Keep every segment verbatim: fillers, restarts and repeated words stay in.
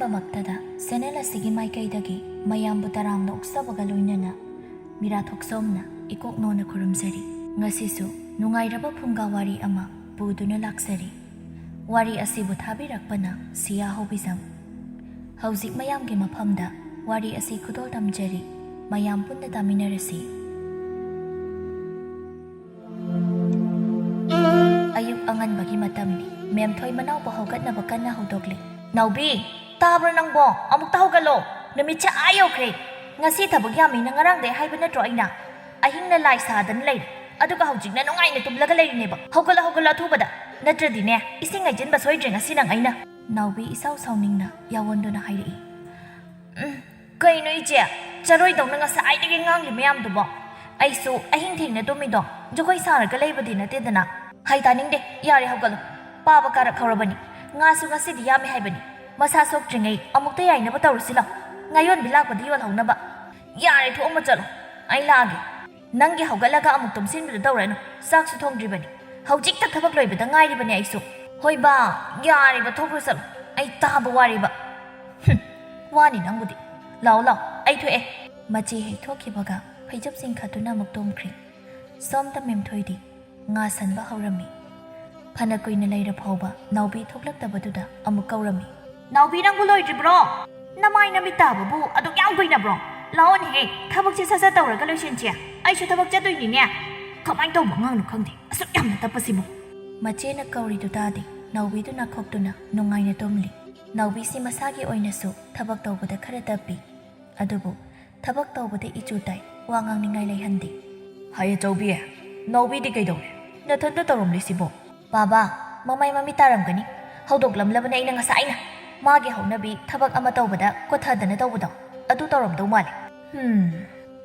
ꯃꯛꯇꯗ channel ꯑꯁꯤꯒꯤ ꯃꯥꯏꯀꯩꯗꯒꯤ ꯃꯌꯥꯝꯕꯨ ꯇꯔꯥꯝꯅ ꯑꯣꯛꯆꯕꯒ ꯂꯣꯏꯅꯅ ꯃꯤꯔꯥ ꯊꯣꯛꯆꯣꯝꯅ ꯏꯀꯣꯛ ꯅꯣꯟꯅ ꯈꯨꯔꯨꯝꯖꯔꯤ꯫ ꯉꯁꯤꯁꯨ ꯅꯨꯡꯉꯥꯏꯔꯕ ꯐꯨꯡꯒꯥ ꯋꯥꯔꯤ ꯑꯃ ꯄꯨꯗꯨꯅ ꯂꯥꯛꯆꯔꯤ꯫ ꯋꯥꯔꯤ ꯑꯁꯤꯕꯨ ꯊꯥꯕꯤꯔꯛꯄꯅ ꯁꯤꯌꯥ ꯍꯧꯕꯤꯖꯝ꯫ ꯍꯧꯖꯤꯛ ꯃꯌꯥꯝꯒꯤ ꯃꯐꯝꯗ ꯋꯥꯔꯤ ꯑꯁꯤ ꯈꯨꯗꯣꯜ ꯇꯝꯖꯔꯤ꯫ ꯃꯌꯥꯝ ꯄꯨꯟꯅ ꯇꯥꯃꯤꯟꯅꯔꯁꯤ꯫ ꯑꯌꯨꯛ ꯑꯉꯟꯕꯒꯤ ꯃꯇꯝꯅꯤ꯫ ꯃꯦꯝꯊꯣꯏ ꯃꯅꯥꯎꯕꯨ ꯍꯧꯒꯠꯅꯕ ꯀꯟꯅ ꯍꯧꯗꯣꯛꯂꯤ꯫ "ꯅꯥꯎꯕꯤ, ꯇꯥꯕ꯭ꯔꯣ ꯅꯪꯕꯣ? ꯑꯃꯨꯛꯇ ꯍꯧꯒꯠꯂꯣ꯫ ꯅꯨꯃꯤꯠꯁꯦ ꯑꯥ ꯌꯧꯈ꯭ꯔꯦ꯫ ꯉꯁꯤ ꯊꯕꯛ ꯌꯥꯝꯃꯤꯅ ꯉꯔꯥꯡꯗꯩ ꯍꯥꯏꯕ ꯅꯠꯇ꯭ꯔꯣ ꯑꯩꯅ? ꯑꯍꯤꯡꯅ ꯂꯥꯏ ꯁꯥꯗꯅ ꯂꯩꯔꯦ, ꯑꯗꯨꯒ ꯍꯧꯖꯤꯛꯅ ꯅꯨꯡꯉꯥꯏꯅ ꯇꯨꯝꯂꯒ ꯂꯩꯔꯤꯅꯦꯕ꯫ ꯍꯧꯒꯠꯂꯣ, ꯍꯧꯒꯠꯂꯣ ꯑꯊꯨꯕꯗ꯫ ꯅꯠꯇ꯭ꯔꯗꯤꯅꯦ, ꯏꯁꯤꯡ ꯍꯩꯖꯤꯟꯕ ꯁꯣꯏꯗ꯭ꯔꯦ ꯉꯁꯤ ꯅꯪ ꯑꯩꯅ"꯫ ꯅꯥꯎꯕꯤ ꯏꯁꯥꯎ ꯁꯥꯎꯅꯤꯡꯅ ꯌꯥꯑꯣꯟꯗꯨꯅ ꯍꯥꯏꯔꯛꯏ꯫ "ꯎꯝ, ꯀꯩꯅꯣ ꯏꯆꯦ? ꯆꯔꯣꯏꯗꯧꯅ ꯉꯁꯥꯏꯗꯒꯤ ꯉꯥꯡꯂꯤ ꯃꯌꯥꯝꯗꯨꯕꯣ? ꯑꯩꯁꯨ ꯑꯍꯤꯡ ꯊꯦꯡꯅ ꯇꯨꯝꯃꯤꯗꯣ ꯖꯒꯣꯏ ꯁꯥꯔꯒ ꯂꯩꯕꯗꯤ ꯅꯠꯇꯦꯗꯅ"꯫ "ꯍꯥꯏ ꯇꯥꯅꯤꯡꯗꯦ, ꯌꯥꯔꯦ ꯍꯧꯒꯠꯂꯣ꯫ ꯄꯥꯕ ꯀꯥꯔꯛ ꯍꯧꯔꯕꯅꯤ꯫ ꯉꯥꯁꯨ ꯉꯁꯤꯗꯤ ꯌꯥꯝꯃꯦ ꯍꯥꯏꯕꯅꯤ꯫ ꯃꯁꯥ ꯁꯣꯛꯇ꯭ꯔꯤꯉꯩ ꯑꯃꯨꯛꯇ ꯌꯥꯏꯅꯕ ꯇꯧꯔꯁꯤ ꯂꯥꯎ꯫ ꯉꯥꯌꯣꯟꯕꯤ ꯂꯥꯛꯄꯗꯤ ꯌꯣꯜꯍꯧꯅꯕ꯫ ꯌꯥꯔꯦ, ꯊꯣꯛꯑꯝꯃꯣ ꯆꯠꯂꯣ꯫ ꯑꯩ ꯂꯥꯛꯑꯒꯦ꯫ ꯅꯪꯒꯤ ꯍꯧꯒꯠꯂꯒ ꯑꯃꯨꯛ ꯇꯨꯝꯁꯤꯟꯕꯗꯨ ꯇꯧꯔꯅꯨ꯫ ꯆꯥꯛꯁꯨ ꯊꯣꯡꯗ꯭ꯔꯤꯕꯅꯤ꯫ ꯍꯧꯖꯤꯛꯇ ꯊꯕꯛ ꯂꯣꯏꯕꯗ ꯉꯥꯏꯔꯤꯕꯅꯤ ꯑꯩꯁꯨ"꯫ "ꯍꯣꯏ ꯕꯥ, ꯌꯥꯔꯦꯕ, ꯊꯣꯛꯈ꯭ꯔꯣ ꯆꯠꯂꯣ꯫ ꯑꯩ ꯇꯥꯕ ꯋꯥꯔꯦꯕ"꯫ "ꯍꯨꯝ, ꯋꯥꯅꯤ ꯅꯪꯕꯨꯗꯤ꯫ ꯂꯥꯛꯑꯣ, ꯂꯥꯛꯑꯣ, ꯑꯩ ꯊꯣꯛꯑꯦ"꯫ ꯃꯆꯦ ꯍꯦꯛ ꯊꯣꯛꯈꯤꯕꯒ ꯐꯩꯖꯨꯞ ꯆꯤꯡꯈꯠꯇꯨꯅ ꯑꯃꯨꯛ ꯇꯨꯝꯈ꯭ꯔꯤ꯫ ꯁꯣꯝꯗ ꯃꯦꯝꯊꯣꯏꯗꯤ ꯉꯥ ꯁꯟꯕ ꯍꯧꯔꯝꯃꯤ꯫ ꯐꯅ ꯀꯨꯏꯅ ꯂꯩꯔ ꯐꯥꯎꯕ ꯅꯥꯎꯕꯤ ꯊꯣꯛꯂꯛꯇꯕꯗꯨꯗ ꯑꯃꯨꯛ ꯀꯧꯔꯝꯃꯤ꯫ "ꯅꯥꯎꯕꯤ, ꯅꯪꯕꯨ ꯂꯣꯏꯗ꯭ꯔꯤꯕ꯭ꯔꯣ? ꯅꯃꯥꯏ ꯅꯃꯤꯠ ꯇꯥꯕꯕꯨ ꯑꯗꯨꯛ ꯌꯥꯝ ꯀꯨꯏꯅꯕ꯭ꯔꯣ? ꯂꯥꯛꯑꯣꯅꯦꯍꯦ, ꯊꯕꯛꯁꯦ ꯁꯠ ꯁꯠ ꯇꯧꯔꯒ ꯂꯣꯏꯁꯤꯟꯁꯦ꯫ ꯑꯩꯁꯨ ꯊꯕꯛ ꯆꯠꯇꯣꯏꯅꯤꯅꯦ꯫ ꯀꯃꯥꯏꯅ ꯇꯧꯕ ꯑꯉꯥꯡꯅꯣ ꯈꯪꯗꯦ, ꯑꯁꯨꯛ ꯌꯥꯝꯅ ꯇꯞꯄꯁꯤꯕꯨ"꯫ ꯃꯆꯦꯅ ꯀꯧꯔꯤꯗꯨ ꯇꯥꯗꯦ꯫ ꯅꯥꯎꯕꯤꯗꯨ ꯅꯥꯈꯣꯛꯇꯨꯅ ꯅꯨꯡꯉꯥꯏꯅ ꯇꯨꯝꯂꯤ꯫ ꯅꯥꯎꯕꯤꯁꯤ ꯃꯁꯥꯒꯤ ꯑꯣꯏꯅꯁꯨ ꯊꯕꯛ ꯇꯧꯕꯗ ꯈꯔ ꯇꯞꯄꯤ꯫ ꯑꯗꯨꯕꯨ ꯊꯕꯛ ꯇꯧꯕꯗ ꯏꯆꯨ ꯇꯥꯏ, ꯋꯥ ꯉꯥꯡꯅꯤꯡꯉꯥꯏ ꯂꯩꯍꯟꯗꯦ꯫ "ꯍꯥꯏ ꯑꯆꯧꯕꯤ, ꯅꯥꯎꯕꯤꯗꯤ ꯀꯩꯗꯧꯔꯦ? ꯅꯊꯟꯇ ꯇꯧꯔꯝꯂꯤꯁꯤꯕꯣ?" "ꯕꯥꯕꯥ, ꯃꯃꯥꯏ ꯃꯃꯤꯠ ꯇꯥꯔꯝꯒꯅꯤ꯫ ꯍꯧꯗꯣꯛꯂꯝꯂꯕꯅꯦ ꯑꯩꯅ ꯉꯁꯥꯏꯅ꯫ ꯃꯥꯒꯤ ꯍꯧꯅꯕꯤ ꯊꯕꯛ ꯑꯃ ꯇꯧꯕꯗ ꯀꯣꯊꯗꯅ ꯇꯧꯕꯗꯣ, ꯑꯗꯨ ꯇꯧꯔꯝꯗꯧ ꯃꯥꯜꯂꯦ"꯫ "ꯍꯨꯝ,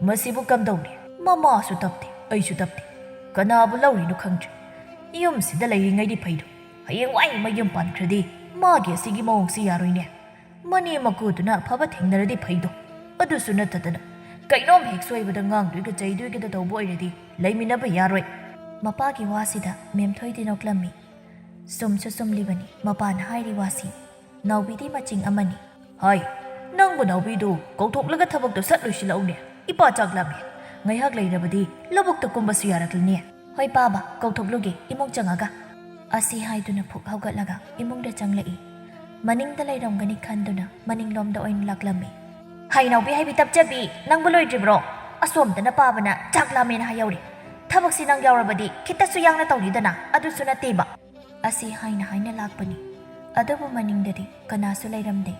ꯃꯁꯤꯕꯨ ꯀꯝꯗꯧꯔꯦ? ꯃꯃꯥꯁꯨ ꯇꯞꯇꯦ, ꯑꯩꯁꯨ ꯇꯞꯇꯦ꯫ ꯀꯅꯥꯕꯨ ꯂꯧꯔꯤꯅꯣ ꯈꯪꯗ꯭ꯔꯦ꯫ ꯌꯨꯝꯁꯤꯗ ꯂꯩꯔꯤꯉꯩꯗꯤ ꯐꯩꯗꯣ, ꯍꯌꯦꯡꯋꯥꯏ ꯃꯌꯨꯝ ꯄꯥꯟꯈ꯭ꯔꯗꯤ ꯃꯥꯒꯤ ꯑꯁꯤꯒꯤ ꯃꯑꯣꯡꯁꯤ ꯌꯥꯔꯣꯏꯅꯦ꯫ ꯃꯅꯦꯝ ꯃꯀꯨꯗꯨꯅ ꯑꯐꯕ ꯊꯦꯡꯅꯔꯗꯤ ꯐꯩꯗꯣ꯫ ꯑꯗꯨꯁꯨ ꯅꯠꯇꯗꯅ ꯀꯩꯅꯣꯝ ꯍꯦꯛ ꯁꯣꯏꯕꯗ ꯉꯥꯡꯗꯣꯏꯒ ꯆꯩꯗꯣꯏꯒꯗ ꯇꯧꯕ ꯑꯣꯏꯔꯗꯤ ꯂꯩꯃꯤꯟꯅꯕ ꯌꯥꯔꯣꯏ"꯫ ꯃꯄꯥꯒꯤ ꯋꯥꯁꯤꯗ ꯃꯦꯝꯊꯣꯏꯗꯤ ꯅꯣꯛꯂꯝꯃꯤ꯫ ꯆꯨꯝꯁꯨ ꯆꯨꯝꯂꯤꯕꯅꯤ ꯃꯄꯥꯅ ꯍꯥꯏꯔꯤ ꯋꯥꯁꯤ꯫ ꯅꯥꯎꯕꯤꯗꯤ ꯃꯆꯤꯡ ꯑꯃꯅꯤ꯫ ꯍꯥꯏ, ꯅꯪꯕꯨ ꯅꯥꯎꯕꯤꯗꯨ ꯀꯧꯊꯣꯛꯂꯒ ꯊꯕꯛꯇꯣ ꯁꯠ ꯂꯣꯏꯁꯤꯜꯂꯛꯎꯅꯦ꯫ ꯏꯄꯥ ꯆꯥꯛ ꯂꯥꯝꯃꯦ꯫ ꯉꯥꯏꯍꯥꯛ ꯂꯩꯔꯕꯗꯤ ꯂꯧꯕꯨꯛꯇ ꯀꯨꯝꯕꯁꯨ ꯌꯥꯔꯛꯂꯅꯤ꯫ ꯍꯣꯏ ꯄꯥꯕ, ꯀꯧꯊꯣꯛꯂꯨꯒꯦ, ꯏꯃꯨꯡ ꯆꯪꯉꯒ꯫ ꯑꯁꯤ ꯍꯥꯏꯗꯨꯅ ꯐꯨꯛ ꯍꯧꯒꯠꯂꯒ ꯏꯃꯨꯡꯗ ꯆꯪꯂꯛꯏ꯫ ꯃꯅꯤꯡꯗ ꯂꯩꯔꯝꯒꯅꯤ ꯈꯟꯗꯨꯅ ꯃꯅꯤꯡꯂꯣꯝꯗ ꯑꯣꯏꯅ ꯂꯥꯛꯂꯝꯃꯤ꯫ ꯍꯩꯅꯧꯕꯤ ꯍꯩꯕꯤ ꯇꯞꯆꯕꯤ, ꯅꯪꯕꯨ ꯂꯣꯏꯗ꯭ꯔꯤꯕ꯭ꯔꯣ? ꯑꯁꯣꯝꯗꯅ ꯄꯥꯕꯅ ꯆꯥꯛ ꯂꯥꯝꯃꯦꯅ ꯍꯥꯏꯍꯧꯔꯤ꯫ ꯊꯕꯛꯁꯤ ꯅꯪ ꯌꯥꯎꯔꯕꯗꯤ ꯈꯤꯇꯁꯨ ꯌꯥꯡꯅ ꯇꯧꯅꯤꯗꯅ, ꯑꯗꯨꯁꯨ ꯅꯠꯇꯦꯕ꯫ ꯑꯁꯤ ꯍꯥꯏꯅ ꯍꯥꯏꯅ ꯂꯥꯛꯄꯅꯤ꯫ ꯑꯗꯨꯕꯨ ꯃꯅꯤꯡꯗꯗꯤ ꯀꯅꯥꯁꯨ ꯂꯩꯔꯝꯗꯦ꯫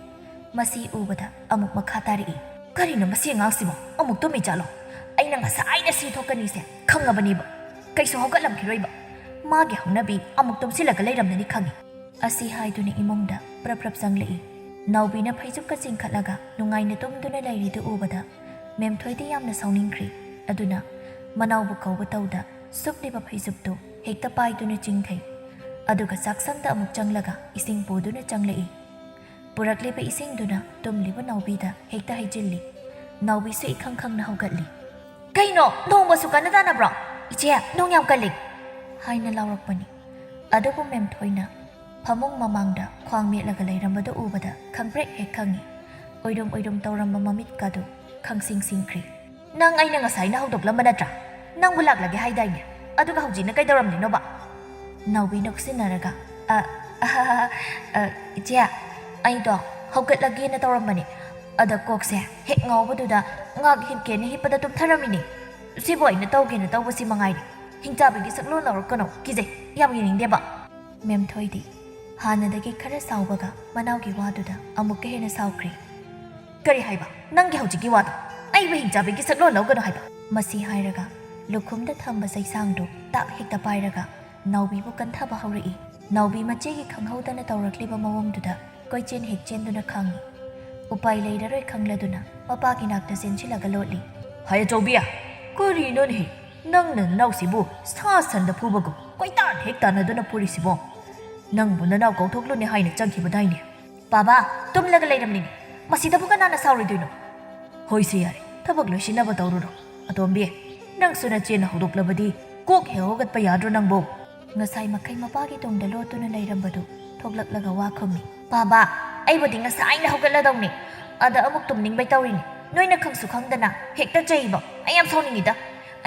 ꯃꯁꯤ ꯎꯕꯗ ꯑꯃꯨꯛ ꯃꯈꯥ ꯇꯥꯔꯛꯏ꯫ ꯀꯔꯤꯅꯣ ꯃꯁꯤ ꯑꯉꯥꯡꯁꯤꯕꯣ? ꯑꯃꯨꯛ ꯇꯨꯝꯃꯤ ꯖꯥꯠꯂꯣ? ꯑꯩꯅ ꯉꯁꯥꯏꯅ ꯁꯤ ꯊꯣꯛꯀꯅꯤꯁꯦ ꯈꯪꯉꯕꯅꯦꯕ꯫ ꯀꯩꯁꯨ ꯍꯧꯒꯠꯂꯝꯈꯤꯔꯣꯏꯕ꯫ ꯃꯥꯒꯤ ꯍꯧꯅꯕꯤ ꯑꯃꯨꯛ ꯇꯨꯝꯁꯤꯜꯂꯒ ꯂꯩꯔꯝꯂꯅꯤ ꯈꯪꯉꯤ꯫ ꯑꯁꯤ ꯍꯥꯏꯗꯨꯅ ꯏꯃꯨꯡꯗ ꯄ꯭ꯔꯞ ꯄ꯭ꯔꯞ ꯆꯪꯂꯛꯏ꯫ ꯅꯥꯎꯕꯤꯅ ꯐꯩꯖꯨꯞꯀ ꯆꯤꯡꯈꯠꯂꯒ ꯅꯨꯡꯉꯥꯏꯅ ꯇꯨꯝꯗꯨꯅ ꯂꯩꯔꯤꯗꯨ ꯎꯕꯗ ꯃꯦꯝꯊꯣꯏꯗꯤ ꯌꯥꯝꯅ ꯁꯥꯎꯅꯤꯡꯈ꯭ꯔꯦ꯫ ꯑꯗꯨꯅ ꯃꯅꯥꯎꯕꯨ ꯀꯧꯕ ꯇꯧꯗ ꯁꯨꯞꯂꯤꯕ ꯐꯩꯖꯨꯞꯇꯨ ꯍꯦꯛꯇ ꯄꯥꯏꯗꯨꯅ ꯆꯤꯡꯊꯩ꯫ ꯑꯗꯨꯒ ꯆꯥꯛꯁꯪꯗ ꯑꯃꯨꯛ ꯆꯪꯂꯒ ꯏꯁꯤꯡ ꯄꯨꯗꯨꯅ ꯆꯪꯂꯛꯏ꯫ ꯄꯨꯔꯛꯂꯤꯕ ꯏꯁꯤꯡꯗꯨꯅ ꯇꯨꯝꯂꯤꯕ ꯅꯥꯎꯕꯤꯗ ꯍꯦꯛꯇ ꯍꯩꯖꯤꯜꯂꯤ꯫ ꯅꯥꯎꯕꯤꯁꯨ ꯏꯈꯪ ꯈꯪꯅ ꯍꯧꯒꯠꯂꯤ꯫ "ꯀꯩꯅꯣ, ꯅꯣꯡꯃꯁꯨ ꯀꯟꯅ ꯇꯥꯟꯅꯕ꯭ꯔꯣ? ꯏꯆꯦ, ꯅꯣꯡ ꯌꯥꯝ ꯀꯜꯂꯤ!" ꯍꯥꯏꯅ ꯂꯥꯎꯔꯛꯄꯅꯤ꯫ ꯑꯗꯨꯕꯨ ꯃꯦꯝꯊꯣꯏꯅ ꯐꯃꯨꯡ ꯃꯃꯥꯡꯗ ꯈ꯭ꯋꯥꯡ ꯃꯦꯠꯂꯒ ꯂꯩꯔꯝꯕꯗꯨ ꯎꯕꯗ ꯈꯪꯄ꯭ꯔꯦꯛ ꯍꯦꯛ ꯈꯪꯉꯤ꯫ ꯑꯣꯏꯔꯨꯝ ꯑꯣꯏꯔꯨꯝ ꯇꯧꯔꯝꯕ ꯃꯃꯤꯠꯀꯗꯨ ꯈꯪꯁꯤꯡ ꯁꯤꯡꯈ꯭ꯔꯦ꯫ "ꯅꯪ ꯑꯩꯅ ꯉꯁꯥꯏꯅ ꯍꯧꯗꯣꯛꯂꯝꯕ ꯅꯠꯇ꯭ꯔꯥ? ꯅꯪꯕꯨ ꯂꯥꯛꯂꯒꯦ ꯍꯥꯏꯗꯥꯏꯅꯦ? ꯑꯗꯨꯒ ꯍꯧꯖꯤꯛꯅ ꯀꯩꯗꯧꯔꯝꯂꯤꯅꯣꯕ?" ꯅꯥꯎꯕꯤ ꯅꯣꯛꯁꯤꯟꯅꯔꯒ, "ꯑ, ꯑꯍ, ꯑ, ꯏꯆꯦ, ꯑꯩꯗꯣ ꯍꯧꯒꯠꯂꯒꯦꯅ ꯇꯧꯔꯝꯕꯅꯦ꯫ ꯑꯗ ꯀꯣꯛꯁꯦ ꯍꯦꯛ ꯉꯥꯎꯕꯗꯨꯗ ꯉꯥꯛ ꯍꯤꯞꯀꯦꯅ ꯍꯤꯞꯄꯗ ꯇꯨꯝꯊꯔꯝꯃꯤꯅꯦ꯫ ꯁꯤꯕꯨ ꯑꯩꯅ ꯇꯧꯒꯦꯅ ꯇꯧꯕꯁꯤ ꯃꯉꯥꯏꯔꯦ꯫ ꯍꯤꯡꯆꯥꯕꯤꯒꯤ ꯁꯛꯂꯣꯟ ꯂꯧꯔꯛꯀꯅꯣ, ꯀꯤꯖꯩ, ꯌꯥꯝ ꯌꯦꯡꯅꯤꯡꯗꯦꯕ꯫" ꯃꯦꯝꯊꯣꯏꯗꯤ ꯍꯥꯟꯅꯗꯒꯤ ꯈꯔ ꯁꯥꯎꯕꯒ ꯃꯅꯥꯎꯒꯤ ꯋꯥꯗꯨꯗ ꯑꯃꯨꯛꯀ ꯍꯦꯟꯅ ꯁꯥꯎꯈ꯭ꯔꯦ꯫ "ꯀꯔꯤ ꯍꯥꯏꯕ? ꯅꯪꯒꯤ ꯍꯧꯖꯤꯛꯀꯤ ꯋꯥꯗꯣ? ꯑꯩꯕꯨ ꯍꯤꯡꯆꯥꯕꯤꯒꯤ ꯁꯛꯂꯣꯟ ꯂꯧꯒꯅꯨ ꯍꯥꯏꯕ?" ꯃꯁꯤ ꯍꯥꯏꯔꯒ ꯂꯨꯈꯨꯝꯗ ꯊꯝꯕ ꯆꯩꯁꯥꯡꯗꯨ ꯇꯥꯛ ꯍꯦꯛꯇ ꯄꯥꯏꯔꯒ ꯅꯥꯎꯕꯤꯕꯨ ꯀꯟꯊꯕ ꯍꯧꯔꯛꯏ꯫ ꯅꯥꯎꯕꯤ ꯃꯆꯦꯒꯤ ꯈꯪꯍꯧꯗꯅ ꯇꯧꯔꯛꯂꯤꯕ ꯃꯑꯣꯡꯗꯨꯗ ꯀꯣꯏꯆꯦꯟ ꯍꯦꯛ ꯆꯦꯟꯗꯨꯅ ꯈꯥꯡꯉꯤ꯫ ꯎꯄꯥꯏ ꯂꯩꯔꯔꯣꯏ ꯈꯪꯂꯗꯨꯅ ꯃꯄꯥꯒꯤ ꯅꯥꯛꯇ ꯆꯦꯟꯁꯤꯜꯂꯒ ꯂꯣꯠꯂꯤ꯫ "ꯍꯩ ꯑꯆꯧꯕꯤ, ꯀꯔꯤꯅꯣꯅꯦꯍꯦ? ꯅꯪꯅ ꯅꯅꯥꯎꯁꯤꯕꯨ ꯁꯥ ꯁꯟꯗ ꯐꯨꯕꯒꯨꯝ ꯀꯣꯏꯇꯥꯟ ꯍꯦꯛ ꯇꯥꯟꯅꯗꯨꯅ ꯐꯨꯔꯤꯁꯤꯕꯣ? ꯅꯪꯕꯨ ꯅꯅꯥꯎ ꯀꯧꯊꯣꯛꯂꯨꯅꯦ ꯍꯥꯏꯅ ꯆꯪꯈꯤꯕꯗꯥꯏꯅꯦ?" "ꯕꯥꯕꯥ, ꯇꯨꯝꯂꯒ ꯂꯩꯔꯝꯂꯤꯅꯦ꯫ ꯃꯁꯤꯗꯕꯨ ꯀꯅꯥꯅ ꯁꯥꯎꯔꯣꯏꯗꯣꯏꯅꯣ?" "ꯍꯣꯏꯁꯦ ꯌꯥꯔꯦ, ꯊꯕꯛ ꯂꯣꯏꯁꯤꯟꯅꯕ ꯇꯧꯔꯨꯔꯣ꯫ ꯑꯇꯣꯝꯕꯤ, ꯅꯪꯁꯨ ꯅꯆꯦꯅ ꯍꯧꯗꯣꯛꯂꯕꯗꯤ ꯀꯣꯛ ꯍꯦꯛ ꯍꯧꯒꯠꯄ ꯌꯥꯗ꯭ꯔꯣ ꯅꯪꯕꯨ?" ꯉꯁꯥꯏ ꯃꯈꯩ ꯃꯄꯥꯒꯤ ꯇꯨꯡꯗ ꯂꯣꯠꯇꯨꯅ ꯂꯩꯔꯝꯕꯗꯨ ꯊꯣꯛꯂꯛꯂꯒ ꯋꯥ ꯈꯨꯝꯃꯤ꯫ "ꯄꯥꯕ, ꯑꯩꯕꯨꯗꯤ ꯉꯁꯥꯏꯅ ꯍꯧꯒꯠꯂꯗꯧꯅꯤ꯫ ꯑꯗ ꯑꯃꯨꯛ ꯇꯨꯝꯅꯤꯡꯕꯩ ꯇꯧꯔꯤꯅꯤ꯫ ꯅꯣꯏꯅ ꯈꯪꯁꯨ ꯈꯪꯗꯅ ꯍꯦꯛꯇ ꯆꯩꯕ꯫ ꯑꯩ ꯌꯥꯝ ꯁꯥꯎꯅꯤꯡꯉꯤꯗ꯫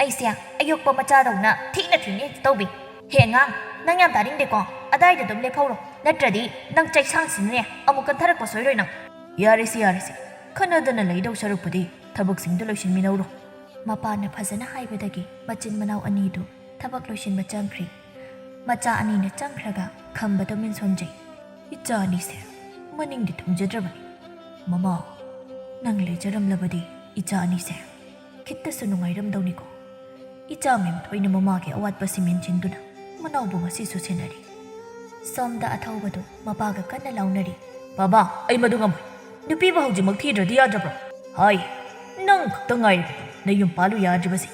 ꯑꯩꯁꯦ ꯑꯌꯣꯛꯄ ꯃꯆꯥꯗꯧꯅ ꯊꯤꯅ ꯊꯤꯅ ꯍꯦꯛꯇ ꯇꯧꯕꯤ꯫ ꯍꯦ ꯑꯉꯥꯡ, ꯅꯪ ꯌꯥꯝ ꯇꯥꯅꯤꯡꯗꯦꯀꯣ? ꯑꯗꯥꯏꯗ ꯑꯗꯨꯝ ꯂꯦꯞꯍꯧꯔꯣ꯫ ꯅꯠꯇ꯭ꯔꯗꯤ ꯅꯪ ꯆꯩꯁꯥꯡꯁꯤꯅꯅꯦ ꯑꯃꯨꯛ ꯀꯟꯊꯔꯛꯄ ꯁꯣꯏꯔꯣꯏ ꯅꯪ꯫" "ꯌꯥꯔꯦꯁꯦ, ꯌꯥꯔꯦꯁꯦ꯫ ꯈꯟꯅꯗꯅ ꯂꯩꯗꯧ ꯁꯔꯨꯛꯄꯨꯗꯤ ꯊꯕꯛꯁꯤꯡꯗꯨ ꯂꯣꯏꯁꯤꯟꯃꯤꯟꯅꯧꯔꯣ꯫" ꯃꯄꯥꯅ ꯐꯖꯅ ꯍꯥꯏꯕꯗꯒꯤ ꯃꯆꯤꯟ ꯃꯅꯥꯎ ꯑꯅꯤꯗꯨ ꯊꯕꯛ ꯂꯣꯏꯁꯤꯟꯕ ꯆꯪꯈ꯭ꯔꯤ꯫ ꯃꯆꯥ ꯑꯅꯤꯅ ꯆꯪꯈ꯭ꯔꯒ ꯈꯝꯕꯗꯣ ꯃꯤꯟ ꯁꯣꯟꯖꯩ꯫ "ꯏꯆꯥ ꯑꯅꯤꯁꯦ ꯃꯅꯤꯡꯗꯤ ꯊꯨꯡꯖꯗ꯭ꯔꯕꯅꯤ꯫ ꯃꯃꯥ, ꯅꯪ ꯂꯩꯖꯔꯝꯂꯕꯗꯤ ꯏꯆꯥ ꯑꯅꯤꯁꯦ ꯈꯤꯠꯇꯁꯨ ꯅꯨꯡꯉꯥꯏꯔꯝꯗꯧꯅꯤꯀꯣ꯫ ꯏꯆꯥ ꯃꯦꯝꯊꯣꯏꯅ ꯃꯃꯥꯒꯤ ꯑꯋꯥꯠꯄꯁꯤ ꯃꯦꯟꯁꯤꯟꯗꯨꯅ ꯃꯅꯥꯎꯕꯨ ꯉꯁꯤꯁꯨ ꯁꯦꯟꯅꯔꯤ꯫" ꯁꯣꯝꯗ ꯑꯊꯧꯕꯗꯨ ꯃꯄꯥꯒ ꯀꯟꯅ ꯂꯥꯎꯅꯔꯤ꯫ "ꯕꯥꯕꯥ, ꯑꯩ ꯃꯗꯨ ꯉꯝꯃꯣꯏ꯫ ꯅꯨꯄꯤꯕꯨ ꯍꯧꯖꯤꯛꯃꯛ ꯊꯤꯗ꯭ꯔꯗꯤ ꯌꯥꯗ꯭ꯔꯕ꯭ꯔꯣ? ꯍꯥꯏ, ꯅꯪ ꯈꯛꯇ ꯉꯥꯏꯔꯕꯅꯤ ꯅꯌꯨꯝ ꯄꯥꯜꯂꯨ ꯌꯥꯗ꯭ꯔꯤꯕꯁꯤ꯫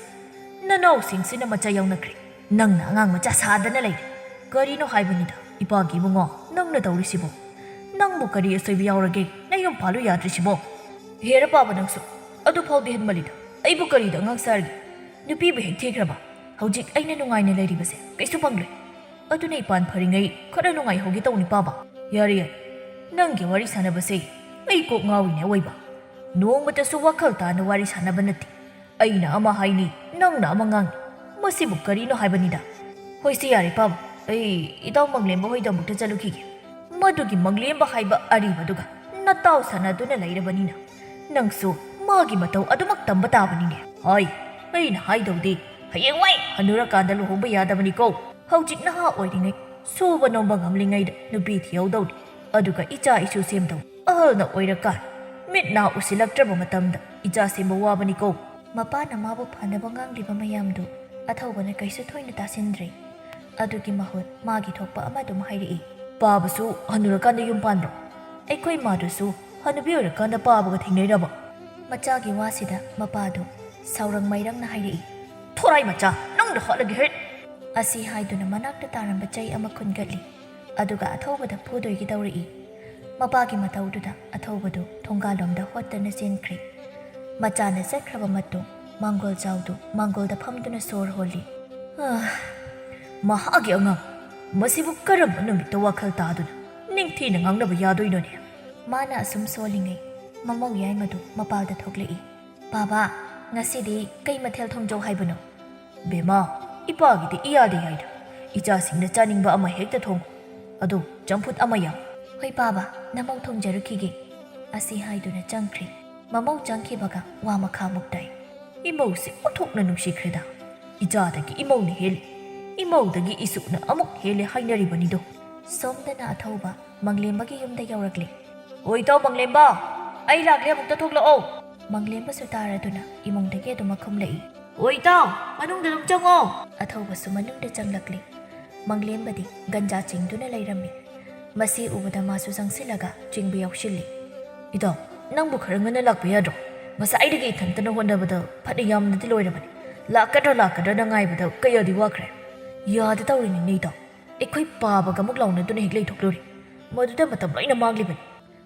ꯅꯅꯥꯎꯁꯤꯡꯁꯤꯅ ꯃꯆꯥ ꯌꯥꯎꯅꯈ꯭ꯔꯦ꯫ ꯅꯪꯅ ꯑꯉꯥꯡ ꯃꯆꯥ ꯁꯥꯗꯅ ꯂꯩꯔꯦ꯫ ꯀꯔꯤꯅꯣ ꯍꯥꯏꯕꯅꯤꯗ, ꯏꯄꯥꯒꯤ ꯏꯕꯨꯡꯉꯣ, ꯅꯪꯅ ꯇꯧꯔꯤꯁꯤꯕꯣ? ꯅꯪꯕꯨ ꯀꯔꯤ ꯑꯁꯣꯏꯕ ꯌꯥꯎꯔꯒꯦ ꯅꯌꯨꯝ ꯄꯥꯜꯂꯨ ꯌꯥꯗ꯭ꯔꯤꯁꯤꯕꯣ?" "ꯍꯦꯔ ꯄꯥꯕ ꯅꯪꯁꯨ, ꯑꯗꯨ ꯐꯥꯎꯗꯤ ꯍꯦꯟꯃꯜꯂꯤꯗ꯫ ꯑꯩꯕꯨ ꯀꯔꯤꯗ ꯑꯉꯥꯡ ꯁꯥꯔꯒꯦ? ꯅꯨꯄꯤꯕꯨ ꯍꯦꯛ ꯊꯤꯈ꯭ꯔꯕ, ꯍꯧꯖꯤꯛ ꯑꯩꯅ ꯅꯨꯡꯉꯥꯏꯅ ꯂꯩꯔꯤꯕꯁꯦ ꯀꯩꯁꯨ ꯐꯪꯂꯣꯏ꯫ ꯑꯗꯨꯅ ꯏꯄꯥꯟ ꯐꯔꯤꯉꯩ ꯈꯔ ꯅꯨꯡꯉꯥꯏꯍꯧꯒꯦ ꯇꯧꯅꯤ ꯄꯥꯕ꯫" "ꯌꯥꯔꯦ, ꯌꯥꯔꯦ꯫ ꯅꯪꯒꯤ ꯋꯥꯔꯤ ꯁꯥꯟꯅꯕꯁꯦ ꯑꯩ ꯀꯣꯛ ꯉꯥꯎꯏꯅꯦ ꯑꯋꯣꯏꯕ꯫ ꯅꯣꯡꯃꯇꯁꯨ ꯋꯥꯈꯜ ꯇꯥꯅ ꯋꯥꯔꯤ ꯁꯥꯟꯅꯕ ꯅꯠꯇꯦ꯫ ꯑꯩꯅ ꯑꯃ ꯍꯥꯏꯅꯤ, ꯅꯪꯅ ꯑꯃ ꯉꯥꯡꯅꯤ꯫ ꯃꯁꯤꯕꯨ ꯀꯔꯤꯅꯣ ꯍꯥꯏꯕꯅꯤꯗ꯫" "ꯍꯣꯏꯁꯦ, ꯌꯥꯔꯦ ꯄꯥꯕ꯫ ꯑꯩ ꯏꯇꯥꯎ ꯃꯪꯂꯦꯝꯕ ꯍꯣꯏꯗ ꯑꯃꯨꯛꯇ ꯆꯠꯂꯨꯈꯤꯒꯦ꯫ ꯃꯗꯨꯒꯤ ꯃꯪꯂꯦꯝꯕ ꯍꯥꯏꯕ ꯑꯔꯤꯕꯗꯨꯒ ꯅꯇꯥꯎ ꯁꯥꯟꯅꯗꯨꯅ ꯂꯩꯔꯕꯅꯤꯅ ꯅꯪꯁꯨ ꯃꯥꯒꯤ ꯃꯇꯧ ꯑꯗꯨꯃꯛ ꯇꯝꯕ ꯇꯥꯕꯅꯤꯅꯦ꯫ ꯍꯥꯏ, ꯑꯩꯅ ꯍꯥꯏꯗꯧꯗꯤ ꯍꯌꯦꯡꯋꯥꯏ ꯍꯟꯅꯨꯔꯀꯥꯟꯗ ꯂꯨꯍꯣꯡꯕ ꯌꯥꯗꯕꯅꯤꯀꯣ꯫ ꯍꯧꯖꯤꯛ ꯅꯍꯥ ꯑꯣꯏꯔꯤꯉꯩ ꯁꯨꯕ ꯅꯣꯝꯕ ꯉꯝꯂꯤꯉꯩꯗ ꯅꯨꯄꯤ ꯊꯤꯍꯧꯗꯧꯅꯤ꯫ ꯑꯗꯨꯒ ꯏꯆꯥ ꯏꯁꯨ ꯁꯦꯝꯗꯧꯅꯤ꯫ ꯑꯍꯜꯅ ꯑꯣꯏꯔꯀꯥꯟ ꯃꯤꯠ ꯅꯥ ꯎꯁꯤꯜꯂꯛꯇ꯭ꯔꯕ ꯃꯇꯝꯗ ꯏꯆꯥ ꯁꯦꯝꯕ ꯋꯥꯕꯅꯤꯀꯣ꯫" ꯃꯄꯥꯅ ꯃꯥꯕꯨ ꯐꯅꯕ ꯉꯥꯡꯂꯤꯕ ꯃꯌꯥꯝꯗꯨ ꯑꯊꯧꯕꯅ ꯀꯩꯁꯨ ꯊꯣꯏꯅ ꯇꯥꯁꯤꯟꯗ꯭ꯔꯦ꯫ ꯑꯗꯨꯒꯤ ꯃꯍꯨꯠ ꯃꯥꯒꯤ ꯊꯣꯛꯄ ꯑꯃ ꯑꯗꯨꯝ ꯍꯥꯏꯔꯛꯏ꯫ "ꯄꯥꯕꯁꯨ ꯍꯟꯅꯨꯔꯀꯥꯟꯗ ꯌꯨꯝ ꯄꯥꯟꯕ꯭ꯔꯣ? ꯑꯩꯈꯣꯏ ꯃꯥꯗꯨꯁꯨ ꯍꯅꯨꯕꯤ ꯑꯣꯏꯔꯀꯥꯟꯗ ꯄꯥꯕꯒ ꯊꯦꯡꯅꯩꯔꯕ?" ꯃꯆꯥꯒꯤ ꯋꯥꯁꯤꯗ ꯃꯄꯥꯗꯨ ꯁꯥꯎꯔꯪ ꯃꯩꯔꯪꯅ ꯍꯥꯏꯔꯛꯏ꯫ "ꯊꯣꯔꯥꯏ ꯃꯆꯥ, ꯅꯪꯗ ꯍꯥꯠꯂꯒꯦ ꯍꯦ!" ꯑꯁꯤ ꯍꯥꯏꯗꯨꯅ ꯃꯅꯥꯛꯇ ꯇꯥꯔꯝꯕ ꯆꯩ ꯑꯃ ꯈꯨꯟꯒꯠꯂꯤ꯫ ꯑꯗꯨꯒ ꯑꯊꯧꯕꯗ ꯐꯨꯗꯣꯏꯒꯤ ꯇꯧꯔꯛꯏ꯫ ꯃꯄꯥꯒꯤ ꯃꯇꯧꯗꯨꯗ ꯑꯊꯧꯕꯗꯨ ꯊꯣꯡꯒꯥꯜꯂꯣꯝꯗ ꯍꯣꯠꯇꯅ ꯆꯦꯟꯈ꯭ꯔꯦ꯫ ꯃꯆꯥꯅ ꯆꯠꯈ꯭ꯔꯕ ꯃꯇꯨꯡ ꯃꯥꯡꯒꯣꯜ ꯆꯥꯎꯗꯨ ꯃꯥꯡꯒꯣꯜꯗ ꯐꯝꯗꯨꯅ ꯁꯣꯔ ꯍꯣꯜꯂꯤ꯫ "ꯑꯥ, ꯃꯍꯥꯛꯀꯤ ꯑꯉꯥꯡ, "ꯃꯁꯤꯕꯨ ꯀꯔꯝꯕ ꯅꯨꯃꯤꯠꯇ ꯋꯥꯈꯜ ꯇꯥꯗꯨꯅ ꯅꯤꯡꯊꯤꯅ ꯉꯥꯡꯅꯕ ꯌꯥꯗꯣꯏꯅꯣꯅꯦ?" ꯃꯥꯅ ꯑꯁꯨꯝ ꯁꯣꯜꯂꯤꯉꯩ ꯃꯃꯧ ꯌꯥꯏꯃꯗꯨ ꯃꯄꯥꯜꯗ ꯊꯣꯛꯂꯛꯏ꯫ "ꯕꯥꯕꯥ, ꯉꯁꯤꯗꯤ ꯀꯩ ꯃꯊꯦꯜ ꯊꯣꯡꯖꯧ ꯍꯥꯏꯕꯅꯣ?" "ꯕꯦꯝꯃ, ꯏꯄꯥꯒꯤꯗꯤ ꯏꯌꯥꯗ ꯌꯥꯏꯗ꯫ ꯏꯆꯥꯁꯤꯡꯅ ꯆꯥꯅꯤꯡꯕ ꯑꯃ ꯍꯦꯛꯇ ꯊꯣꯡꯉꯨ꯫ ꯑꯗꯣ ꯆꯝꯐꯨꯠ ꯑꯃ ꯌꯥꯎ꯫" "ꯍꯣꯏ ꯕꯥꯕꯥ, ꯅꯃꯧ ꯊꯣꯡꯖꯔꯛꯈꯤꯒꯦ꯫" ꯑꯁꯤ ꯍꯥꯏꯗꯨꯅ ꯆꯪꯈ꯭ꯔꯦ꯫ ꯃꯃꯧ ꯆꯪꯈꯤꯕꯒ ꯋꯥ ꯃꯈꯥꯃꯨꯛ ꯇꯥꯏ꯫ "ꯏꯃꯧꯁꯦ ꯑꯣꯟꯊꯣꯛꯅ ꯅꯨꯡꯁꯤꯈ꯭ꯔꯦꯗ꯫ ꯏꯆꯥꯗꯒꯤ ꯏꯃꯧꯅ ꯍꯦꯜꯂꯤ꯫ ꯏꯃꯧꯗꯒꯤ ꯏꯁꯨꯛꯅ ꯑꯃꯨꯛ ꯍꯦꯜꯂꯦ ꯍꯥꯏꯅꯔꯤꯕꯅꯤꯗꯣ꯫" ꯁꯣꯝꯗꯅ ꯑꯊꯧꯕ ꯃꯪꯂꯦꯝꯕꯒꯤ ꯌꯨꯝꯗ ꯌꯧꯔꯛꯂꯦ꯫ "ꯑꯣ ꯏꯇꯥꯎ ꯃꯪꯂꯦꯝꯕ, ꯑꯩ ꯂꯥꯛꯂꯦ, ꯑꯃꯨꯛꯇ ꯊꯣꯛꯂꯛꯑꯣ꯫" ꯃꯪꯂꯦꯝꯕꯁꯨ ꯇꯥꯔꯗꯨꯅ ꯏꯃꯨꯡꯗꯒꯤ ꯑꯗꯨꯝ ꯃꯈꯨꯝꯂꯛꯏ꯫ "ꯑꯣ ꯏꯇꯥꯎ, ꯃꯅꯨꯡꯗ ꯑꯗꯨꯝ ꯆꯪꯉꯣ꯫" ꯑꯊꯧꯕꯁꯨ ꯃꯅꯨꯡꯗ ꯆꯪꯂꯛꯂꯦ꯫ ꯃꯪꯂꯦꯝꯕꯗꯤ ꯒꯟꯖꯥ ꯆꯤꯡꯗꯨꯅ ꯂꯩꯔꯝꯃꯤ꯫ ꯃꯁꯤ ꯎꯕꯗ ꯃꯥꯁꯨ ꯆꯪꯁꯤꯜꯂꯒ ꯆꯤꯡꯕ ꯌꯥꯎꯁꯤꯜꯂꯤ꯫ "ꯏꯇꯥꯎ, ꯅꯪꯕꯨ ꯈꯔ ꯉꯟꯅ ꯂꯥꯛꯄ ꯌꯥꯗ꯭ꯔꯣ? ꯉꯁꯥꯏꯗꯒꯤ ꯏꯊꯟꯇꯅ ꯍꯣꯠꯅꯕꯗ ꯐꯅ ꯌꯥꯝꯅꯗꯤ ꯂꯣꯏꯔꯕꯅꯤ꯫ ꯂꯥꯛꯀꯗ꯭ꯔꯥ ꯂꯥꯛꯀꯗ꯭ꯔꯥꯅ ꯉꯥꯏꯕꯗ ꯀꯌꯥꯗꯤ ꯋꯥꯈ꯭ꯔꯦ꯫ ꯌꯥꯗ ꯇꯧꯔꯤꯅꯤꯅꯦ ꯏꯇꯥꯎ, ꯑꯩꯈꯣꯏ ꯄꯥꯕꯒ ꯑꯃꯨꯛ ꯂꯥꯎꯅꯗꯨꯅ ꯍꯦꯛ ꯂꯩꯊꯣꯛꯂꯨꯔꯦ꯫ ꯃꯗꯨꯗ ꯃꯇꯝ ꯂꯣꯏꯅ ꯃꯥꯡꯂꯤꯕꯅꯤ꯫"